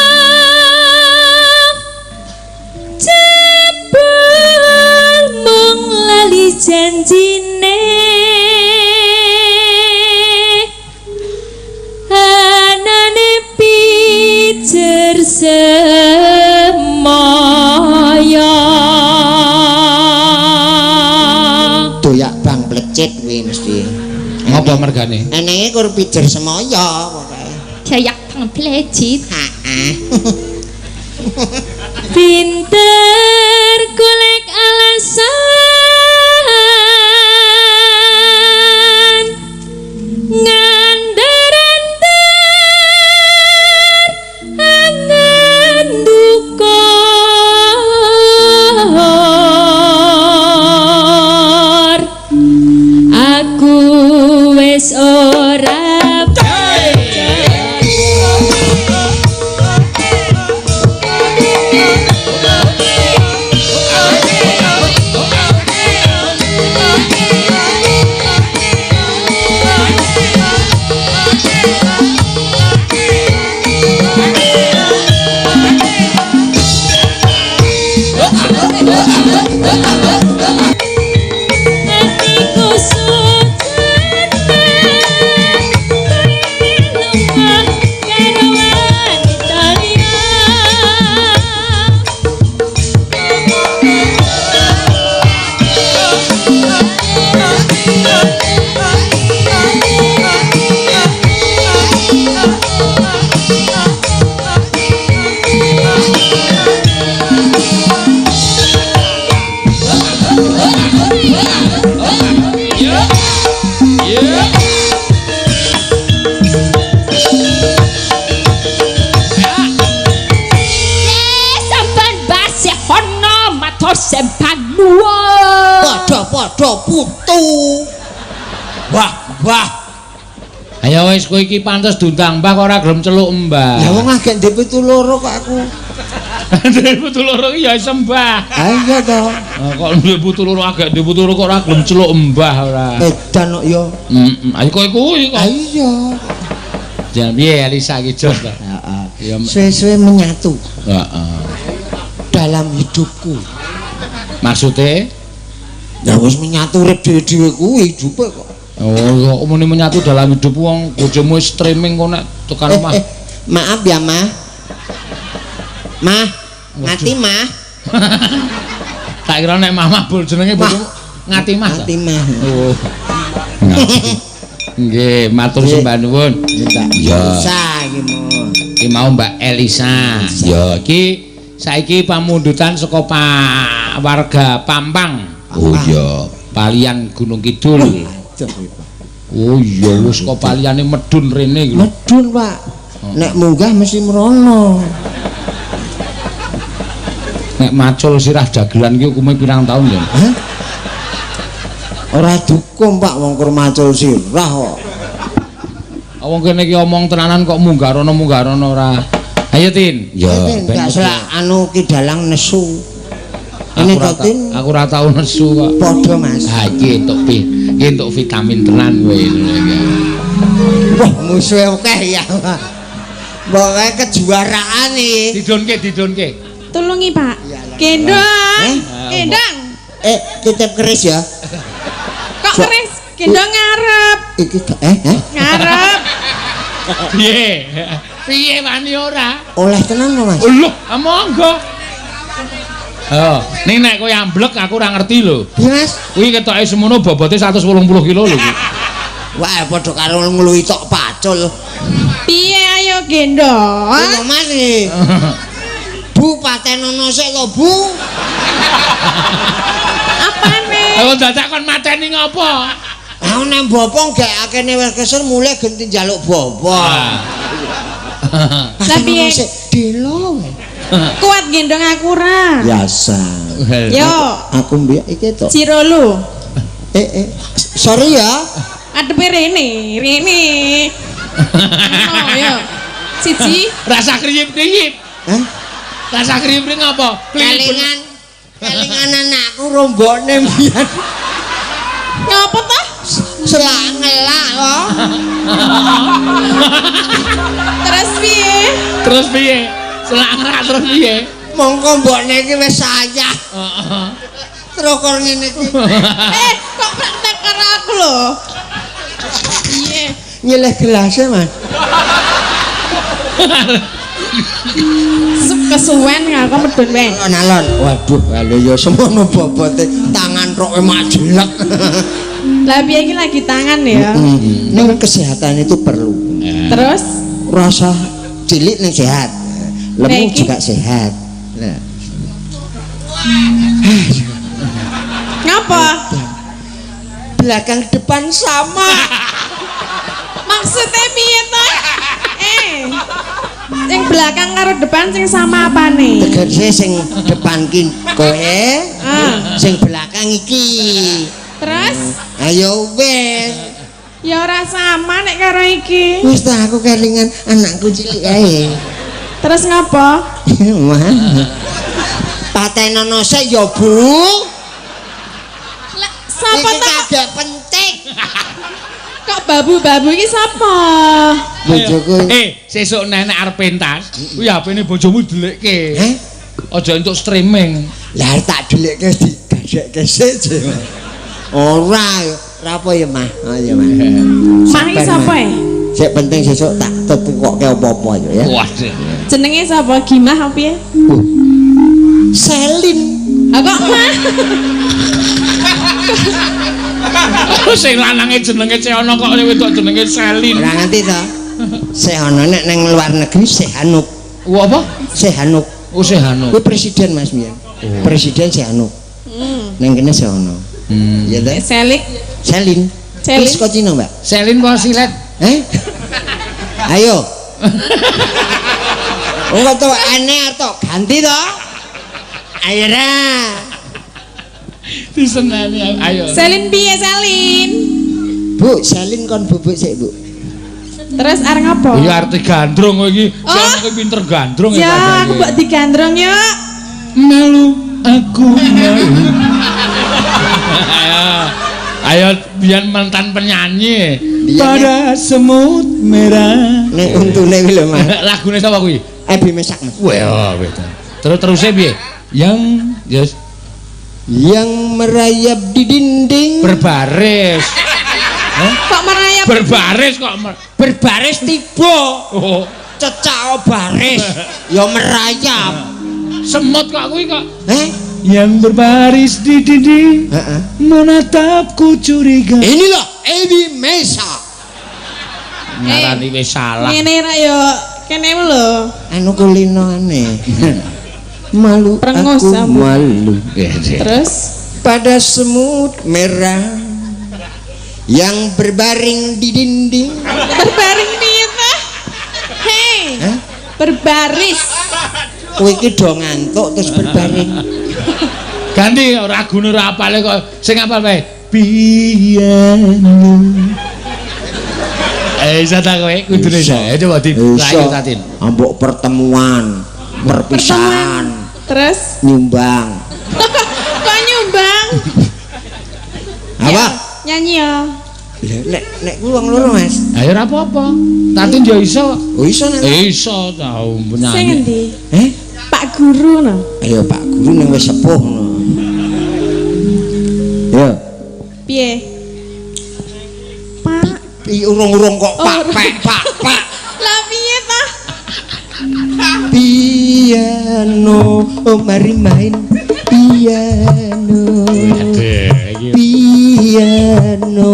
warang jebul mung lali janjine anane pijer semaya. Doyak bang plecit kuwi mesti. Ngopo mergane? Enenge kur pijer semaya pokoke. Kayak pang plecit. Heeh. Pinter golek alasan ngandar-andar angan dukor. Aku wis ora atiku sujana lumah karo wanita liya. Padha putu. Wah, wah. Ayo wis kowe iki pantes diundang Mbah kok ora gelem celuk Mbah. Ya wong agek ndek putu loro kok aku. Ndek putu loro ki ya sembah. Ha iya to. Kok ndek putu loro agek ndek putu loro kok ora gelem celuk Mbah ora. Edan kok ya. Heeh. Ayo kowe kuwi kok. Ha iya. Jan piye Elisa iki jos ta? Heeh. Ya suwe-suwe menyatu. Heeh. Dalam hidupku. Maksude? Ya wis menyatu urip dhewe-dhewe kuwi hidupe kok. Oh, kok muni menyatu dalam hidup wong bojomu streaming kok nek tekan omah. Maaf ya, Mah. Mah, ngati Mah. Tak kira nek Mama bol jenenge bojomu ngati Mah. Ngati Mah. Oh. Nggih, matur sembah nuwun. Iya. Elisa iki mau. Iki mau Mbak Elisa. Ya, iki saiki pamundutan saka warga Pampang. Oh iya, Palian Gunung Kidul. Oh iya, wis kok paliane medun rene iki lho. Medun, Pak. Nek munggah mesti mrono. Nek macul sirah dagelan iki hukume pirang taun ya? Hah? Ora dihukum, Pak, wong kur macul sirah kok. Wong kene iki omong tenanan kok munggah rono munggah rono ora. Ayo Tin. Ya, ben selak anu ki dalang nesu. Ini to Tin. Aku ora tau nesu kok. Padha, Mas. Ha iki entuk iki entuk vitamin tenan kowe. Wah, musuhe akeh ya. Pokoke kejuaraan iki. Didonke, didonke. Tulungi, Pak. Gendong. Gendong. Titip keris ya. Kok keris? Gendong ngarep. Iki ngarep. Piye? Piye wani ora? Oleh tenan to, Mas? Lho, monggo. Oh, ning nek kowe amblek aku ora ngerti lho. Piye, Mas? Kuwi ketoke semono bobote 180 kilo lho kuwi. Wah, padha karo ngluwi tok pacul. Piye ayo gendong? Lho, Mas iki. Bu patenono sik to, Bu. Apane? Ayo dadak kon mateni ngopo? Ah nek bopong gak akene wis kesel mulih genti njaluk bopong. Lah piye? Delo. Kuat gendong aku ora? Biasa. Yo. Aku mbek iki to. Cirolu. Sorry ya. Adepe rene, rene. Oh, yo. Siji. Rasa kriyip-kriyip. Hah? Rasa kriyip-kriyip ngapa? Kelingan. Kelingan anakku rombokne mbiyen. Ngapa ta? Selak ngelak kok. Terus piye? Terus piye? Selak ngelak terus piye? Mongko mbokne iki wis sayah. Heeh. Terus kok ngene iki. Kok praktek karo aku lho. Piye? Nyileh gelase, Mas. Kesuwen aku medun wae. Alon-alon. Waduh, lha ya semono bobote tangan roke majelek. Lah piye iki lagi tangan ya? Ning kesehatan itu perlu. Terus rasa cilik ning sehat. Lemu juga sehat. Nah. Ngapa? Belakang depan sama. Maksudnya piye to? Sing belakang karo depan sing sama apane? Tegese sing depan ki kowe, sing belakang iki. Terus? Ayo wis. Ya ora sama nek karo iki. Wis ta aku kelingan anakku cilik ae. Terus ngapa? Wah. Patenono sik ya, Bu. Lah sapa ta? Kagak penting. Kok babu-babu iki sapa? Bojoku. Sesuk nek arep pentas, kuwi HP-ne bojomu delikke. Heh? Aja entuk streaming. Lah tak delikke digadekke sik. Ora, ora apa ya, Mah. Oh ya, Mah. Mah iki sapa e? Sik penting sesuk tak tetukokke apa-apa ya. Waduh. Jenenge sapa? Gimah apa piye? Selin. Ha kok Mah? Sing lanange jenenge Ceono kok wedok jenenge Selin. Ora ngerti to. Sehono nek nang luar negeri Sehanuk. Wah apa? Sehanuk. Oh Sehanuk. Kuwi presiden Mas mbiyen. Presiden Sehanuk. Nang kene Sehono. Ya ta? Selik. Selin. Selin. Wis kok Cina, Mbak? Selin apa silet? Eh? Ayo. Oh kok to aneh to ganti to? Ayo ra. Diseneni ayo. Selin piye Selin? Bu, Selin kon bubuk sik, Bu. Terus arep ngopo? Iya arti gandrung kowe iki. Oh. Jan kowe pinter gandrung Ya, aku mbok digandrung yuk. Malu aku malu. Ayo. Ayo biyen mantan penyanyi. Biyen Pada semut merah. Nek untune kuwi lho, Mas. Lagune sapa kuwi? Ebi Mesak, Mas. Wah, beda. Terus terusnya piye? Yang yes, Yang merayap di dinding. Berbaris. Hah? Kok merayap? Berbaris kok Berbaris tiba. Oh, Cecak baris. Ya merayap. Semut kok kuwi kok. Eh? Yang berbaris di dinding Heeh. menatapku curiga. Inilah Ebi Mesa. Ngarani wis salah. Ngene ra yo kene lho. Anu kulinane. Malu Prengus aku kamu. malu. Terus Pada semut merah yang berbaring di dinding. Berbaring piye ta? Hei. Hah? Berbaris. Kowe iki do ngantuk terus berbaring. Ganti ragune ora apale kok sing apal wae. Piano. Eh, iso ta kowe kudune iso. Eh, coba di Iso. Tatin. Ambok pertemuan, perpisahan, Terus nyumbang. kok nyumbang? Apa? Nyanyi ya. Lah, Nek nek kuwi wong loro, Mas. Ayo ora apa-apa. Tatin yo iso. Oh iso nek. Iso tau Sing penyanyi. endi? Eh? Pak Guru no. Ayo Pak Guru ning wis sepuh ngono. Yo. Piye? Pak. I urung-urung kok Oh, pak pak pak pak. Lah piye ta? Piano, oh mari main piano. Aduh, iki Piano,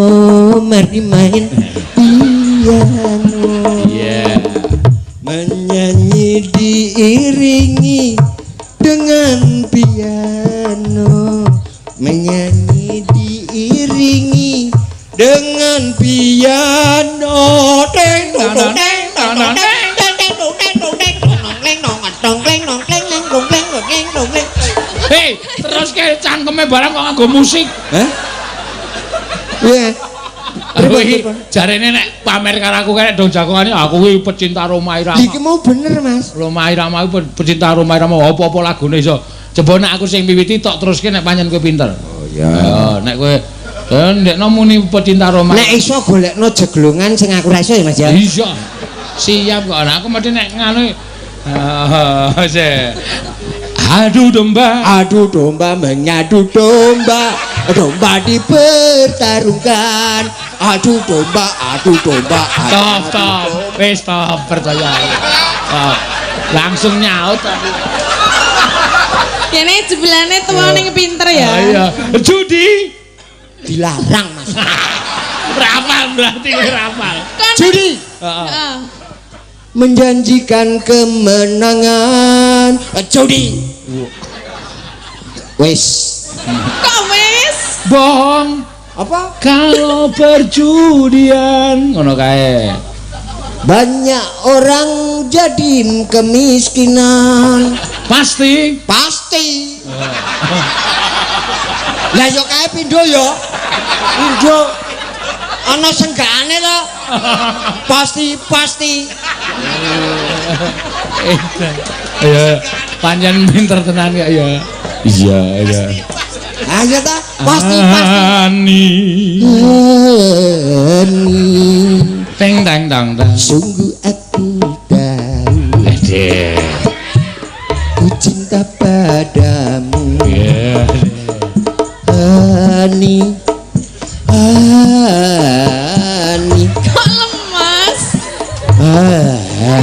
mari main piano. Iya. Menyanyi diiringi dengan piano. Menyanyi diiringi dengan piano. Teng tong tong teng tong tong teng teng teng tong teng tong teng tong nong leng nong tong leng nong leng leng tong leng tong leng tong leng. Hei, terus ke cangkeme barang kok nganggo musik. Hah? Iya. Aku iki jarene nek pamer karo aku kayak dong jagongane aku iki pecinta Rhoma Irama. Iki mau bener, Mas. Rhoma Irama iku pecinta Rhoma Irama apa-apa lagune iso. Coba nek aku sing miwiti tok teruske nek pancen kowe pinter. Oh iya. Ya, nek kowe ndekno muni pecinta Rhoma. Nek iso golekno jeglongan sing aku ra iso ya, Mas ya. Iya. Siap kok. Nah, aku mesti nek nganu se. Adu domba. Adu domba mengadu domba, domba dipertaruhkan. Adu domba, adu domba. Adu Stop, stop. Wis stop percaya. Stop. Langsung nyaut aku. Kene jebulane tuwa ning pinter ya. Ah, iya. Judi. Dilarang, Mas. Rapal berarti kowe rapal. Kon Judi Heeh. Heeh. menjanjikan kemenangan. Judi. Wis. Kok wis? Bohong. Apa? Kalau perjudian ngono kae. Banyak orang jadi kemiskinan. Pasti. Pasti. Lah yo kae pindho yo. Pindho. Ana senggakane to. Pasti pasti. Ya, pancen pinter tenan kok ya. Iya, iya. Ayo ta, pasti pasti. Ani. Ani. Teng teng tang tang. Sungguh aku tahu Ede. ku cinta padamu. Iya. Ani. Ani. Kok lemes? Ah.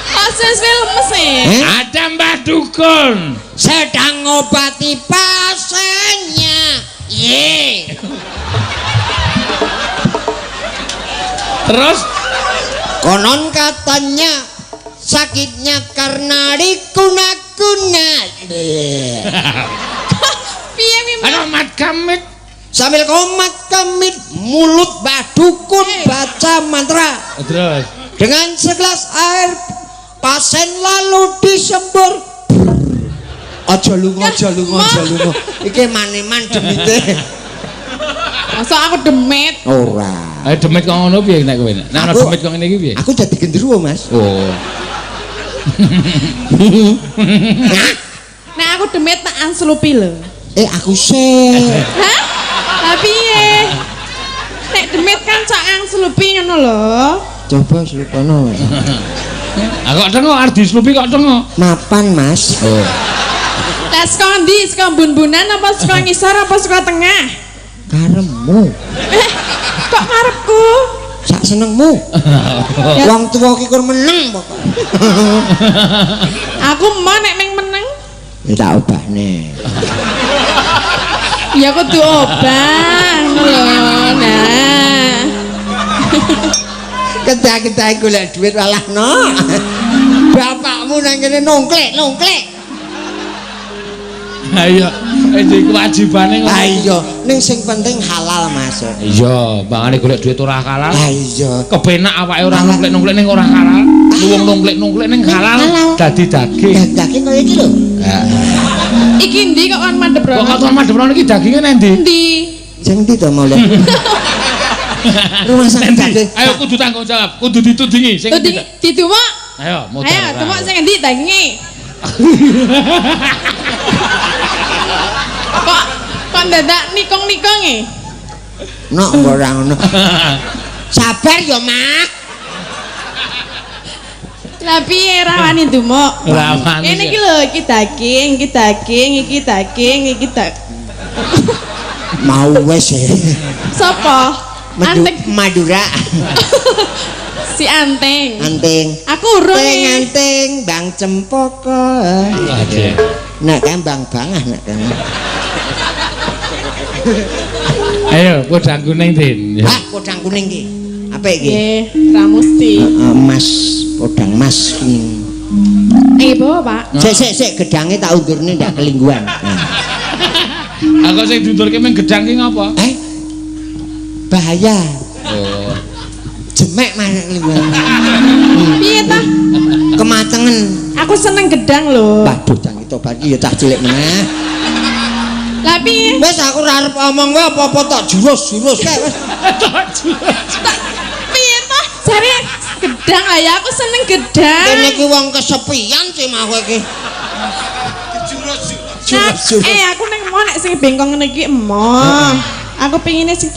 Kok suwe-suwe lemes e? Eh? Ada Mbah Dukun. Sedang ngobati pasiennya. Ye. Terus Konon katanya sakitnya karena dikuna-kuna. Piye piye? ana mat kamit. Sambil komat kamit mulut Mbah Dukun baca mantra. Terus Dengan segelas air pasien lalu disembur. Aja lunga, aja lunga, aja lunga. Iki maneman demite. Masa aku demit? Ora. Ayo demit kok ngono piye nek kowe? Nek ana demit kok ngene iki piye? Aku dadi gendruwo, Mas. Oh. Nek aku demit tak anslupi lho. Aku sih. Hah? Lah piye? Nek demit kan cok angslupi ngono lho. Coba slupono. Aku kok tengok arep dislupi kok tengok. Mapan, Mas. Oh. Lah saka ndi? Saka bun-bunan apa saka ngisor apa saka tengah? Karepmu. Kok karepku? Sak senengmu. Wong tuwa ki kur meneng pokoke. Aku mau nek meng meneng. Ya tak obahne. Ya kudu obah ngono lho. Nah. Kedah-kedah golek duit walah no. Bapakmu nang kene nongklek-nongklek. Ha iya, iki kewajibane ngono. Ha iya, ning sing penting halal, Mas. Iya, bangane golek duit ora halal. Ha iya. Kepenak awake ora nongklek-nongklek ning ora halal. Wong nongklek-nongklek ning halal dadi daging. Daging kaya iki lho. Iki ndi kok kon madhep rono? Kok kon madhep rono iki daginge nang ndi? Ndi? Sing ndi to mau? Rumah sakit daging. Ayo kudu tanggung jawab, kudu ditudingi sing ndi? Didumuk. Ayo, modal. Ayo, dumuk sing endi daginge? Kok kon dadak nikung-nikung e? Nok ora ngono. Sabar ya, Mak. Lah piye ra wani dumuk? Ora wani. Ngene iki lho, iki daging, iki daging, iki daging, iki daging. Mau wis e. Sopo? Anting Madura. Si Anting. Anting. Aku urung. Anting, anting, Bang Cempaka. Nek kan Bang Bangah nek kan. Ayo, podang kuning, Din. Hah, podang kuning iki. Apik iki? Nggih, ra mesti. Heeh, Mas, podang Mas kuning. Nggih, bawa, Pak. Sik sik sik gedange tak undurne ndak kelingguan. Aku sing diundurke meng gedang ki ngopo? Bahaya. Oh. Jemek Mas kelingguan. Piye ta? Kematengen. Aku seneng gedang lho. Waduh, cang tobat iki ya cah cilik meneh. Lah piye? Wis aku ora arep omong wae apa-apa tok jurus-jurus kae wis. Tok jurus. Piye ta? Jare gedang lah ya aku seneng gedang. Kene iki wong kesepian sih mah kowe iki. Jurus-jurus. Aku ning emoh nek sing bengkong ngene iki emoh. Aku pengine sing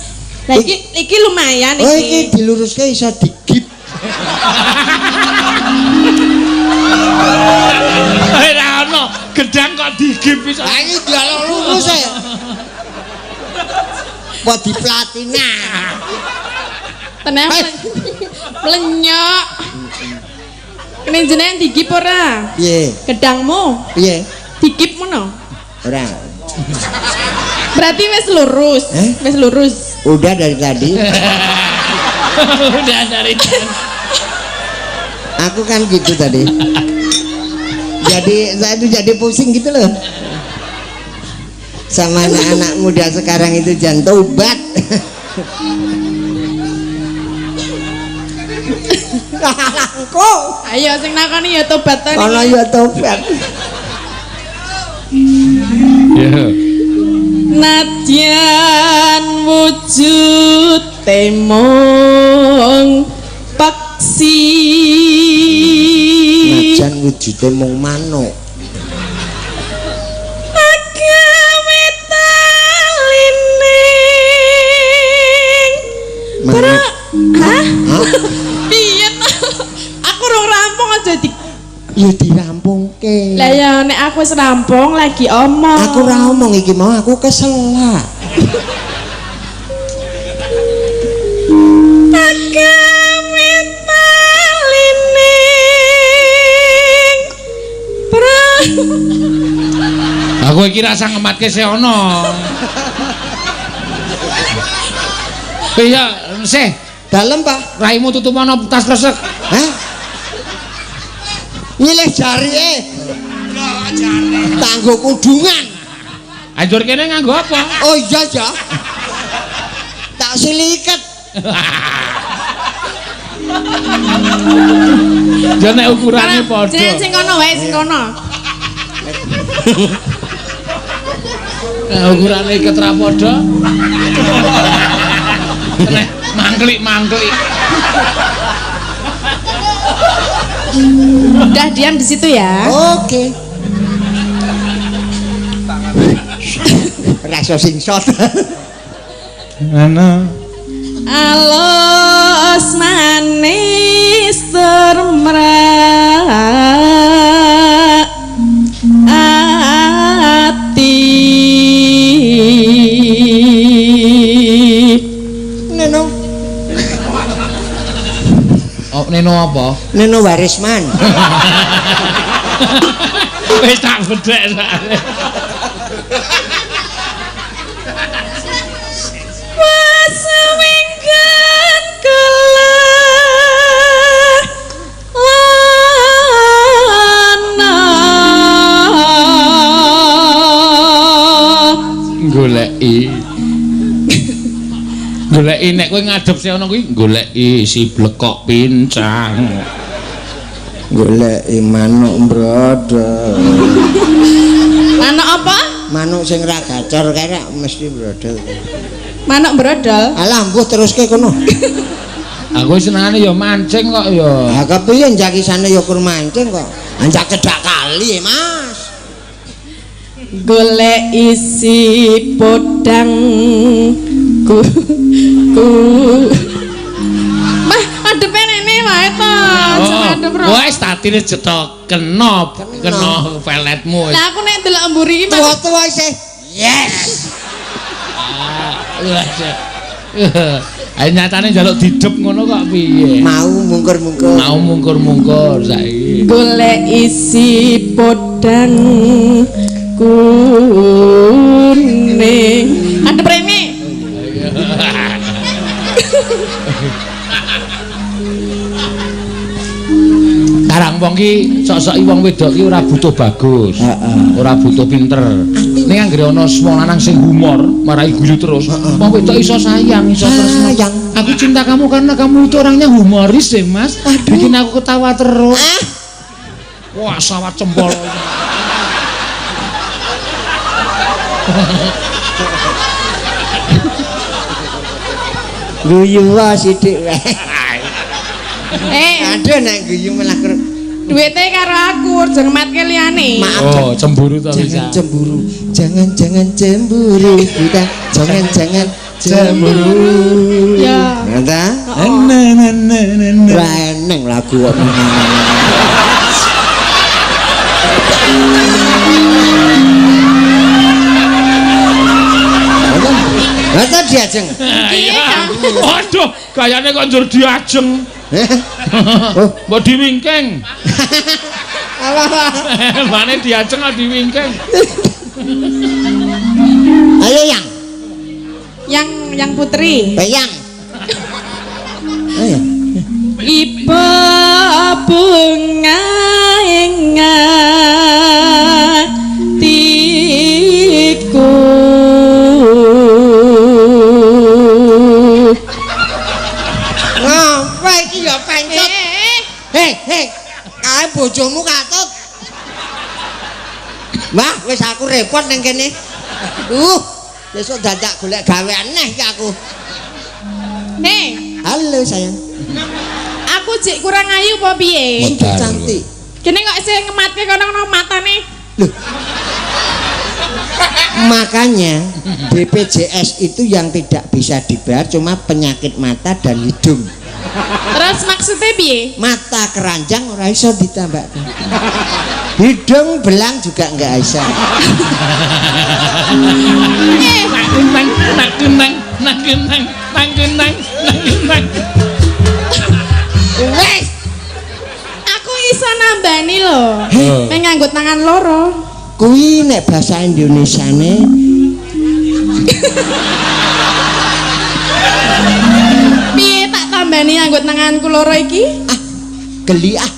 lah iki iki lumayan iki. Oh iki diluruske iso digip. Ora ono gedang kok digip iso. Lah iki dialog lurus e. Apa di platina. Tenang. Mlenyok. Kene jenengan digip ora? Piye? Gedangmu. Piye? Digip ngono? Ora. Berarti wis lurus. Wis lurus. Udah dari tadi. Udah dari tadi. Aku kan gitu tadi. Jadi saya itu jadi pusing gitu loh. Sama anak-anak muda sekarang itu jangan tobat. Langko. Ayo sing nakoni ya tobat to. Ono ya tobat. Ya. Nadyan wujud temong paksi. Nadyan wujude mung manuk. Agawe talining. Manuk. Hah? Piye to? Aku rong rampung aja di Ya dirampungke. Lah ya nek aku wis rampung lagi omong. Aku ora omong iki mau aku keselak. Agawe talining. Bro. Aku iki rasa ngematke sih ono. Piye sih? Dalem, Pak. Raimu tutup ana tas kresek. Hah? Nyilih jarike. Tanggo kudungan. Anjur kene nganggo apa? Oh iya ya. Tak siliket. Ya nek ukurane padha. Jeneng sing kono wae sing kono. Nah, ukurane ketrapoda. Nek mangklik-mangklik. Udah diam di situ ya. Oke. Rasa sing shot. Ana. Alus manis termerak ati. Neno. Oh, Neno apa? Neno Warisman. Wis tak bedhek soalé. Wasewinggan kelah lana. Goleki. Goleki nek kowe ngadep sing ana kuwi goleki si blekok pincang. Goleki manuk brodol. Manuk apa? Manuk sing ra gacor kae rak mesti brodol. Manuk brodol. Alah mbuh teruske kono. Aku senengane ya mancing kok ya. Ha kepiye njakisane ya kur mancing kok. Anjak cedhak kali, Mas. Golek isi podang ku ku. Mah, adepe rene wae to. Aja adep ro. Wes tatine cetok kena kena peletmu. Lah aku nek delok mburi iki Mas. Tua-tua isih. Yes. Ayo nyatane njaluk didep ngono kok piye? Mau mungkur-mungkur. Mau mungkur-mungkur saiki. Golek isi podang kuning. Adep rene. Karang wong ki sok-soki wong wedok ki ora butuh bagus, ora butuh pinter. Ning anggere ana wong lanang sing humor, marai guyu terus, wong wedok iso sayang, iso tresno. Aku cinta kamu karena kamu itu orangnya humoris ya, Mas. Aduh. Bikin aku ketawa terus. Wah, sawat cempol. Guyu wae sithik wae. Aduh nek guyu malah duwite karo aku aja ngematke liyane. Maaf. Oh, cemburu to bisa. Jangan cemburu. Jangan-jangan cemburu kita. Jangan-jangan cemburu. Ya. Ngerti? Ra eneng lagu kok. Lah diajeng. Waduh, kayane kok njur diajeng. Oh, mbok diwingking. Apa? Mane diajeng kok diwingking. Ayo yang. Yang putri. Bayang. Ayo. Iba bunga ing atiku. Ngapa iki ya pencet? Hei, hei. Kae bojomu katut. Wah, wis aku repot ning kene. Besok dadak golek gawe aneh iki aku. Nih. Halo sayang. Aku jek kurang ayu apa piye? Sudah cantik. Kene kok isih ngematke kono-kono matane. Loh. Makanya BPJS itu yang tidak bisa dibayar cuma penyakit mata dan hidung. Terus maksudnya piye? Mata keranjang ora iso ditambahkan. Hidung belang juga enggak iso. Nang nang nang nang nang nang nang. Wes. Aku iso nambani lho. Meng nganggo tangan loro. Kuwi nek bahasa Indonesiane piye tak tambani nganggo tanganku loro iki? Ah, geli ah.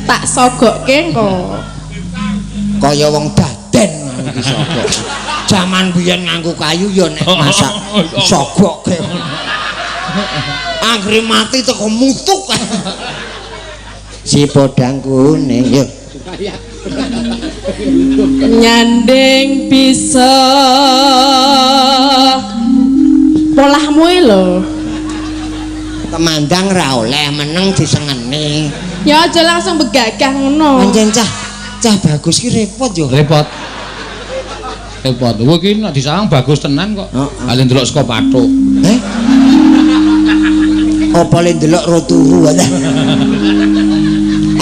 Tak sogokke engko. Kaya wong daden iki sogok. Jaman biyen nganggo kayu ya nek masak sogokke. Anggere mati teko mutuk. Si podang kuning yo. Nyanding bisa polahmu lho. Temandang ra oleh meneng disengeni. Ya aja langsung begagah ngono. Pancen cah cah bagus ki repot yo. Repot. Repot. Kowe iki nek disawang bagus tenan kok. Heeh. Ale ndelok saka pathuk. Eh? Apa le ndelok ro turu ta?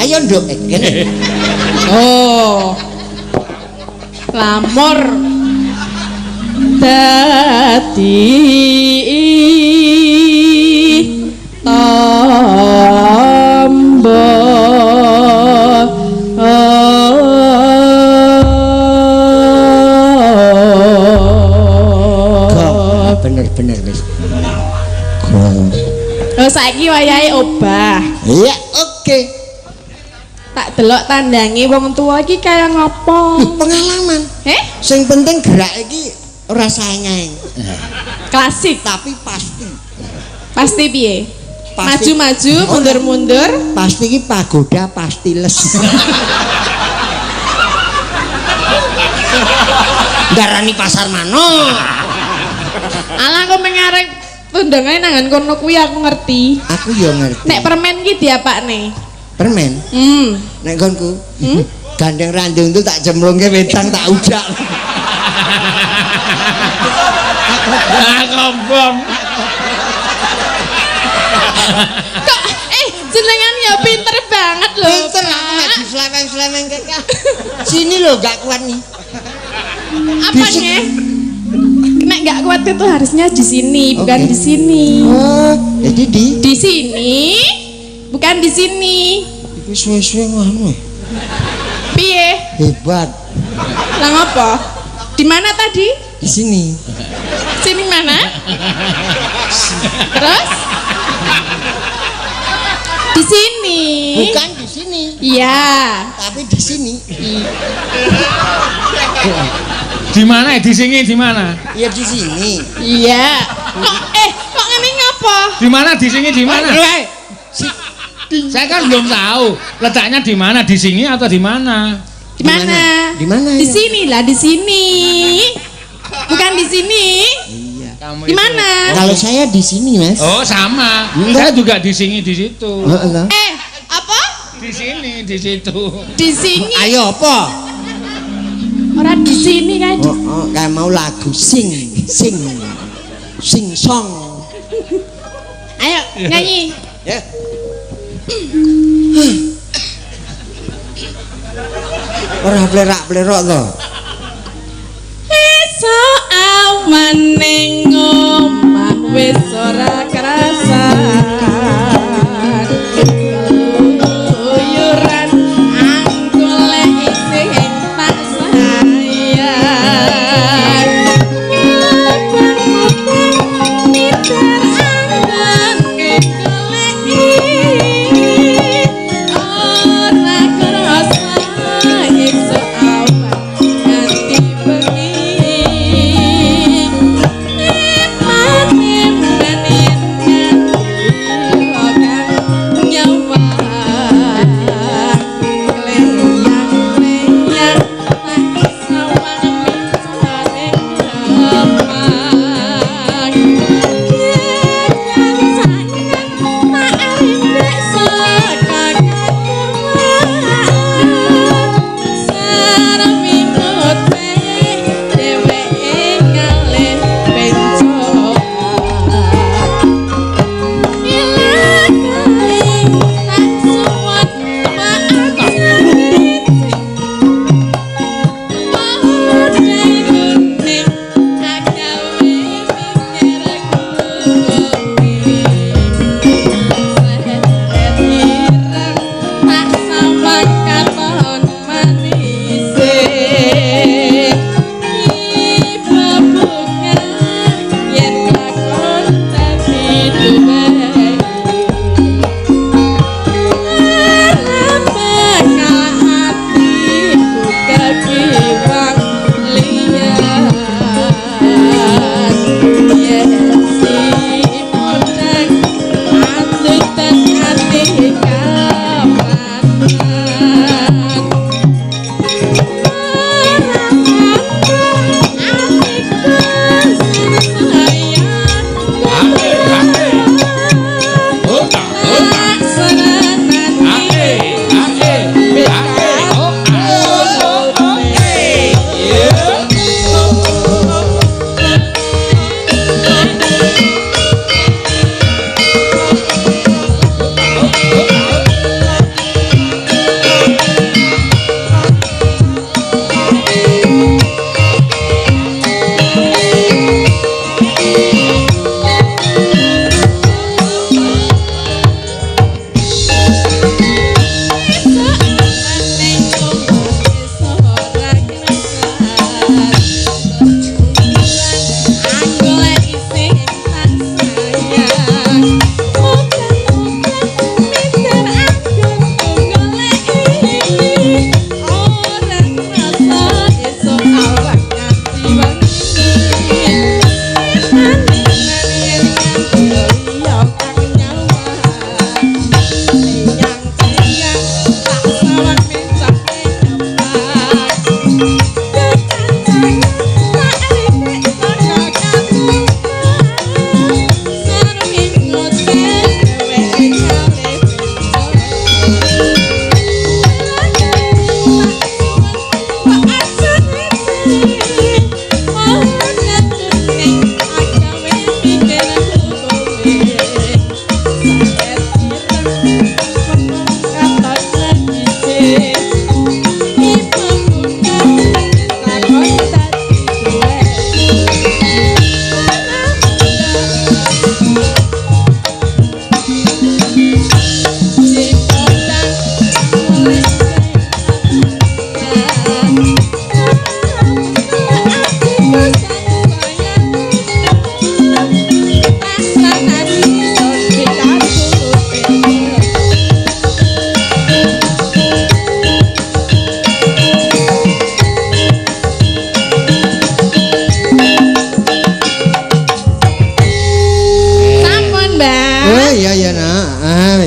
Ayo nduk, kene. Oh. Lamur dadi tombo. Gong, bener-bener wis. Gong. Oh, saiki wayahe obah. Iya, oke. Tak delok tandange wong tua iki kaya ngopo? Loh, pengalaman. Eh? Sing penting gerak iki ora saeng. Klasik. Tapi pasti. Pasti piye? Pasti. Maju-maju, mundur-mundur. Pasti iki pagoda pasti les. Darani pasar manuk. Alah kok mengarep tundangane nangan kono kuwi aku ngerti. Aku yo ngerti. Nek permen ki diapakne? Permen. Nek nggonku. Gandeng randung itu tak cemplungke wedang tak ujak. Ah, kombong. Kok jenengan ya pinter banget loh. Pinter aku nek disleweng-sleweng kek. Sini lho gak kuat nih. Apanya? Nek gak kuat itu harusnya di sini, bukan Oke. di sini. Oh, jadi Di sini, bukan di sini. Iki suwe-suwe ngono. Piye? Hebat. Lah ngopo? Di mana tadi? Di sini. Sini mana? Terus? Di sini. Bukan di sini, Iya. tapi di sini. Di mana? Di sini di mana? Iya di sini. Iya. Kok kok ngene ngopo? Di mana? Di sini di mana? Saya kan belum tahu letaknya di mana, di sini atau di mana? Di mana? Di mana, Di ya? sini lah, di sini. Bukan di sini. Iya. Kamu Di mana? Kalau saya di sini, Mas. Oh, sama. Saya juga di sini di situ. Heeh. Apa? Di sini di situ. Di sini. Ayo apa? Ora di sini kae. Oh, oh, kayak mau lagu sing sing sing song. Ayo nyanyi. Ya. Ora plerak-plerok to. Esuk awan ning omah wis ora krasan. Keluyuran aku lek isih tak sayang. Mubeng-mubeng miter anggon goleki. Ora krasa esuk awan nganti bengi.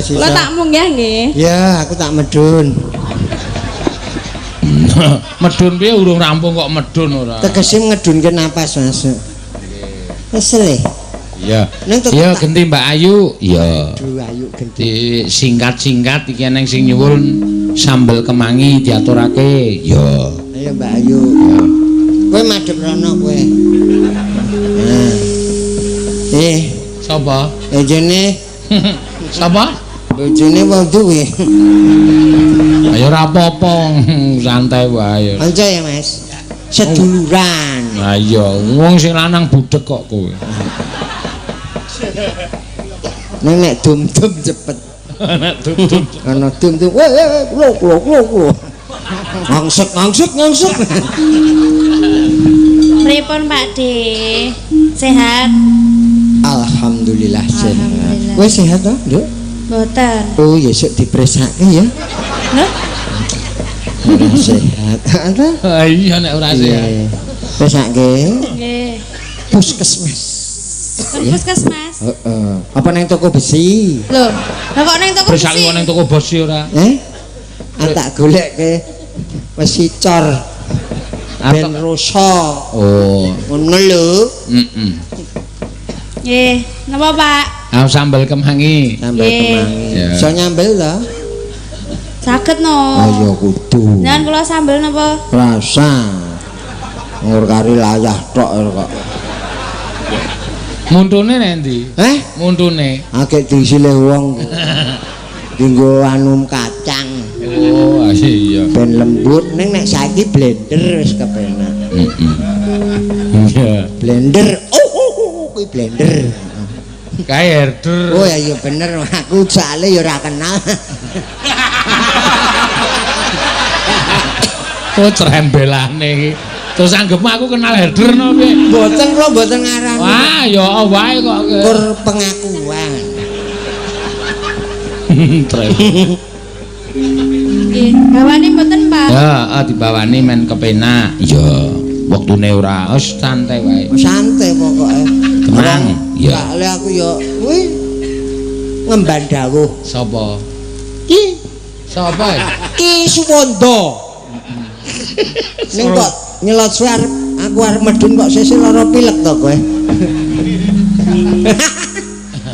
Wis Kula iso. tak munggah nggih. Ya, aku tak medun. Medun piye urung rampung kok medun ora. Tegese ngedunke napas, Mas. Kesel e. Iya. Ning tetep Iya genti Mbak Ayu. Iya. Aduh, ayu genti. Disingkat-singkat iki eneng sing nyuwun sambel kemangi diaturake. Iya. Ayo Mbak Ayu. Kowe madhep rono kowe. Nah. Sapa? Bojone, Sapa? bojone wong duwe. Ayo ora apa-apa, santai wae. Kanca ya, Mas. Seduluran. Lah iya, wong sing lanang budhek kok kowe. Ning nek dum-dum cepet. Nek dum-dum. Ana dum-dum. Weh, weh, klo klo klo klo. Ngangsek ngangsek ngangsek. Pripun Pak De? Sehat? Alhamdulillah sehat. Alhamdulillah. Kowe sehat to, Nduk? Mboten. Oh, ya sok dipresake ya. Lho, Ora sehat. Apa? Iya nek ora sehat. Iya. Presake nggih. puskesmas. Ten puskesmas. Heeh. Apa nang toko besi? Lho, lah kok ning toko Presake besi? wong ning toko besi ora. Eh? Ah, tak golekke besi cor ben rusak. Oh, Ngono lho. heeh. Nggih, napa Pak? Ah sambel kemangi. Sambel Nggih. kemangi. Ya. Iso nyambel to? Saged no. Ayo kudu. Jangan kula sambel napa? Rasa. Ngur kari layah tok kok. Muntune nek ndi? Eh? Muntune. Akeh diisile wong. Dinggo anu kacang Oh, iya. ben lembut ning nek saiki blender wis kepenak. Heeh. Iya. Blender. Oh, kuwi blender. Kae herder. Oh ya iya bener aku soalnya ya ora kenal. Oh, trembelane iki. Terus anggepmu aku kenal herder no piye? Mboten kula mboten ngarani. Wah, ya wae kok. Kur pengakuan. Trembel. Nggih, bawane mboten Pak? Ya, dibawani men kepenak. Iya, wektune ora wis santai wae. Santai pokoke. Tenang. Iya. Soale aku ya kuwi ngemban dawuh. Sapa? Ki Sapa? Ki Suwondo. Ning kok nyelot suwe arep aku arep medun kok sesuk lara pilek to kowe.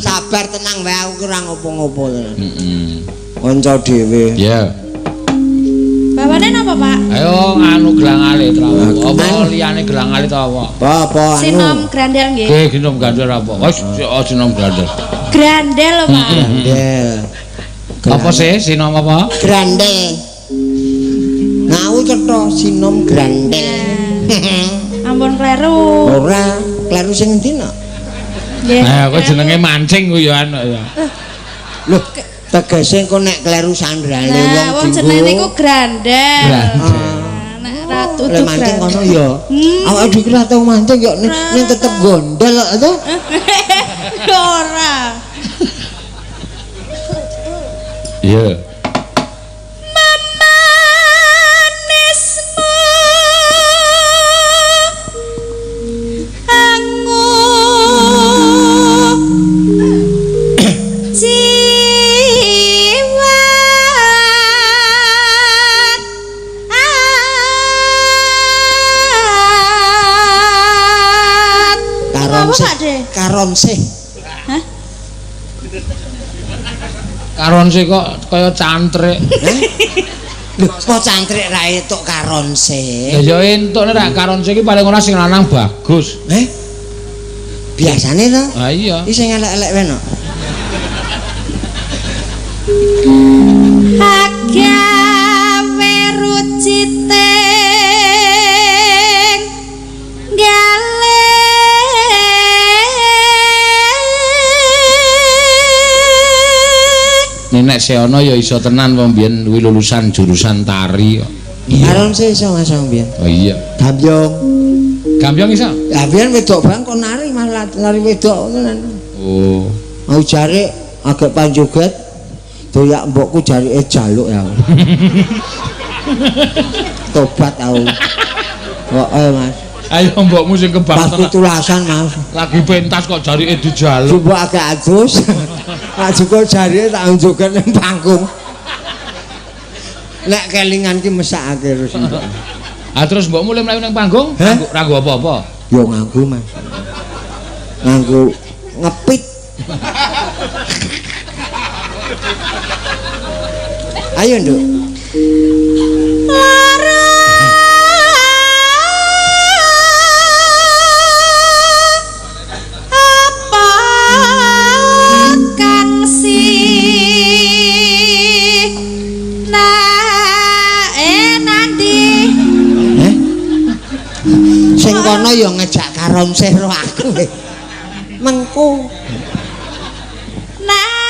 Sabar tenang wae aku ora ngopo-ngopo tenan. Heeh. Kanca dhewe. Iya. Bawane napa Pak? Ayo anu gelang ale trawo. Apa Anu. liyane gelang ale ta apa? Apa anu? Sinom grandel nggih. Ki ginom gandel apa? Wis oh sinom gandel. Grandel lho Pak. Grandel. Apa sih sinom apa? Grandel. Nah, aku cetha sinom grandel. Ampun kleru. Ora, kleru sing endi no? Nggih. Nah, kok jenenge mancing kuwi ya anu ya. Loh, tegese engko nek kleru sandrale Nah, wong wong jenenge niku grandel. Grandel. Nah, nek ra Lek tutu mancing grandel. kono ya. Awake dhewe ora tau mancing yo ning tetep gondel kok to. Ora. Iya. Memanismu angu jiwat at. Karon Apa, sih. Pak De? Karon sih. Hah? Karon sih kok kaya cantrik. Lho, kok cantrik ra entuk karon sih. Ya ya entuk nek karon sih iki paling ora sing lanang bagus. Eh? Biasane to? Ah iya. Iki sing elek-elek wae no. Agawe ruciting gale. Nek seana ya iso tenan wong biyen kuwi lulusan jurusan tari kok. Karon sih iso Mas wong biyen. Oh iya. Gambyong. Gambyong iso? Lah biyen wedok bang kon nari malah lari wedok tenan. Oh. Mau jare agak panjoget doyak mbokku jarike jaluk ya. Tobat aku. Pokoke Mas. Ayo mbokmu sing Pas kebangetan. pitulasan Mas. Lagi pentas kok jarike dijaluk. Coba agak adus. Tak jukuk jare tak unjuken ning panggung. Nek kelingan ki mesakake terus. Ah terus mbok mulih mlayu ning panggung, ra nggo apa-apa. Ya nganggo, Mas. Nganggo ngepit. Ayo, Nduk. Lara apa kang si nae nanti? Heh? Sing kono ya ngejak karomseh ro aku. Mengko Natya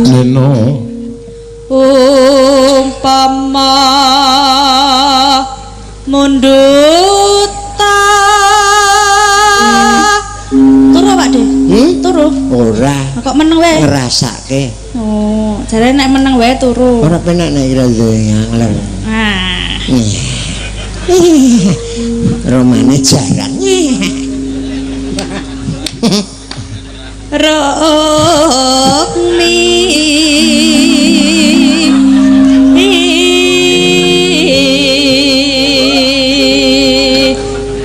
Neno umpama mundut turu Pak De? Turu. Ora. Kok meneng wae? Ngrasake. Oh, jare nek meneng wae turu. Ora penak nek kira ngler. Ah. Romane jaran. Rukmi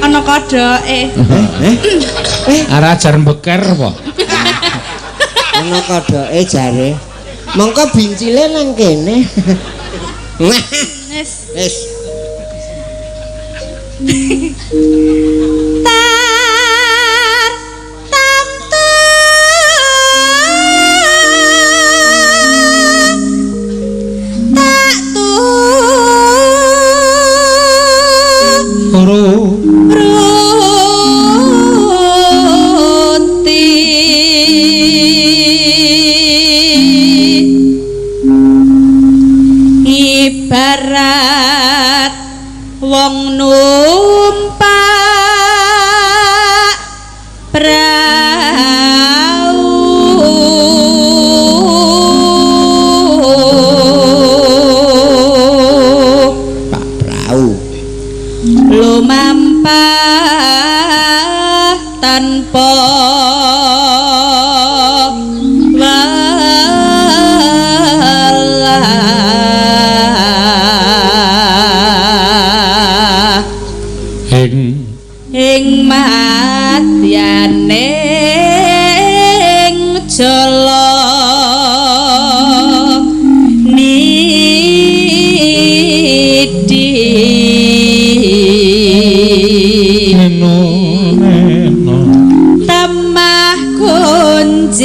ana kodhoke. Arep ajar mbeker apa? Ana kodhoke jare. Mongko bincile nang kene. Wis. Wis. Tar tamtu tak Turu. Ruti ibarat wong numpak prau Pak Prau lumampah tanpa welah Ing ing madyaning jala nidhi neno neno temah kunjing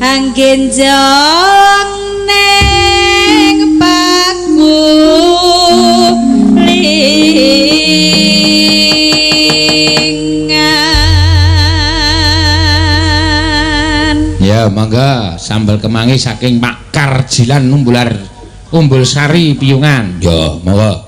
anggenjong ning paku lingan. Ya mangga sambel kemangi saking Pak Karjilan Umbular Umbul Sari Piyungan. Ya monggo.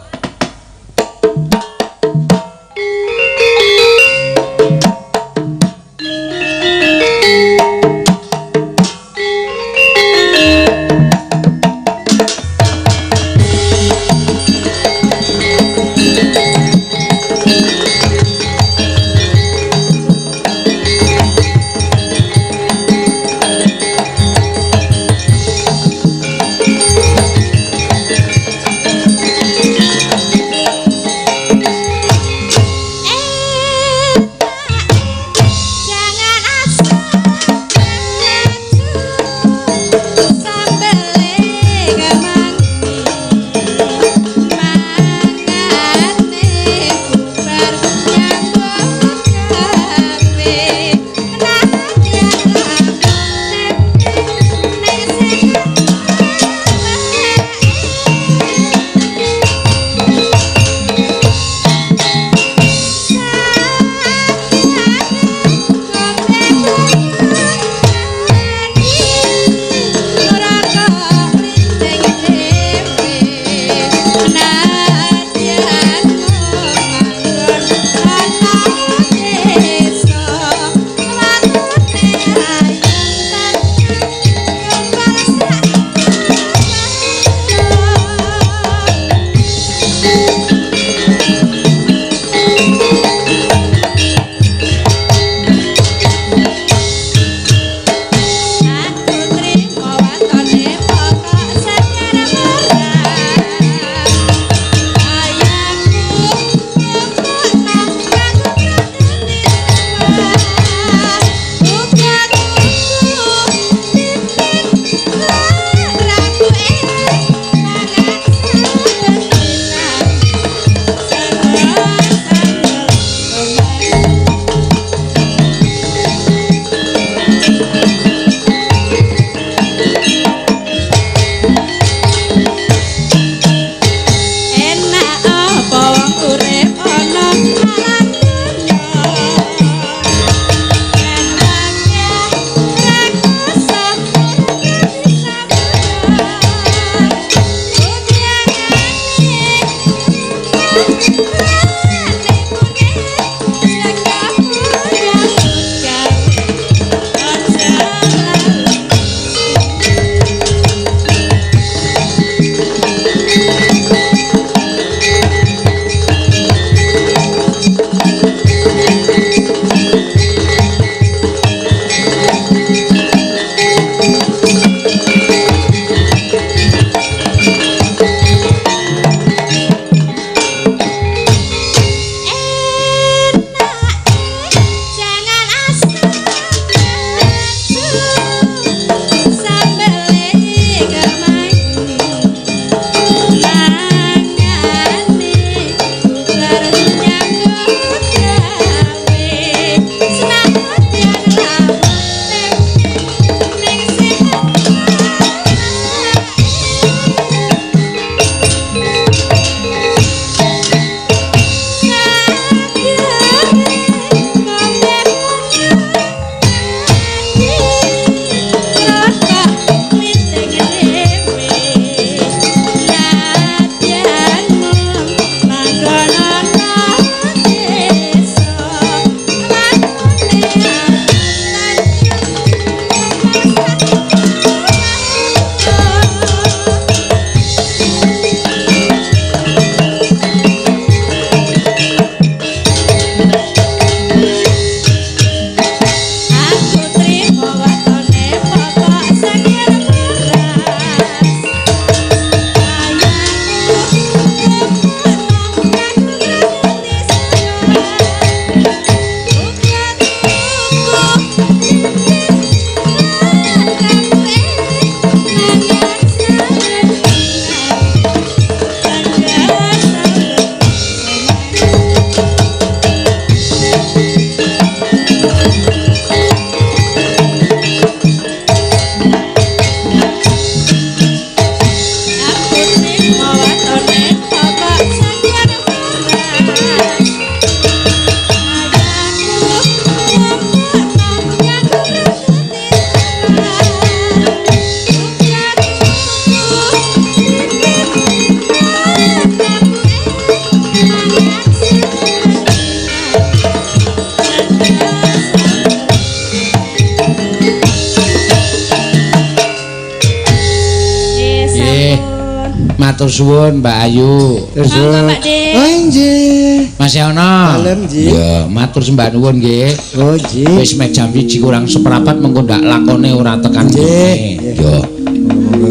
Matur suwun, Mbak Ayu. Monggo, Pak De. Oh nggih. Mas Yono. Dalem, nggih. Ya, matur sembah nuwun nggih. Oh nggih. Wis meh jam 1 kurang seprapat, mengko ndak lakone ora tekan Nggih. kene. Ya.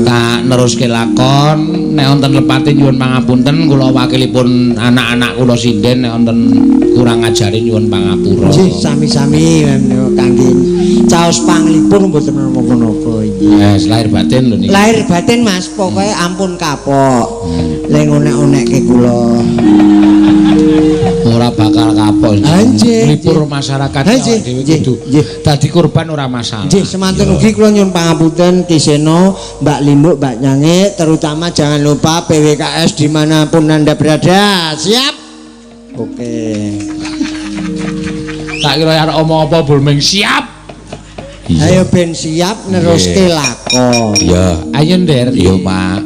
Tak neruske lakon, nek wonten lepate nyuwun pangapunten, kula wakilipun anak-anak kula sinden, nek wonten kurang ajare nyuwun pangapura. Nggih, sami-sami kangge caos panglipur mboten napa-napa iki. Yes, lahir batin lho niki. Lahir batin, Mas, pokoke ampun kapok. Le ngonek-onekke kula. Ora bakal kapok. Nggih, Nglipur masyarakat Nggih, awake dhewe nggih, kudu nggih. dadi korban ora masalah. Nggih, semanten ugi kula nyuwun pangapunten Ki Seno, Mbak Limbuk, Mbak Nyange, terutama jangan lupa PWKS dimanapun Anda berada. Siap? Oke. Tak kira arep omong apa Bulming siap. Ayo ben siap neruske lakon. Iya, ayo, Nder. Iya, Mak.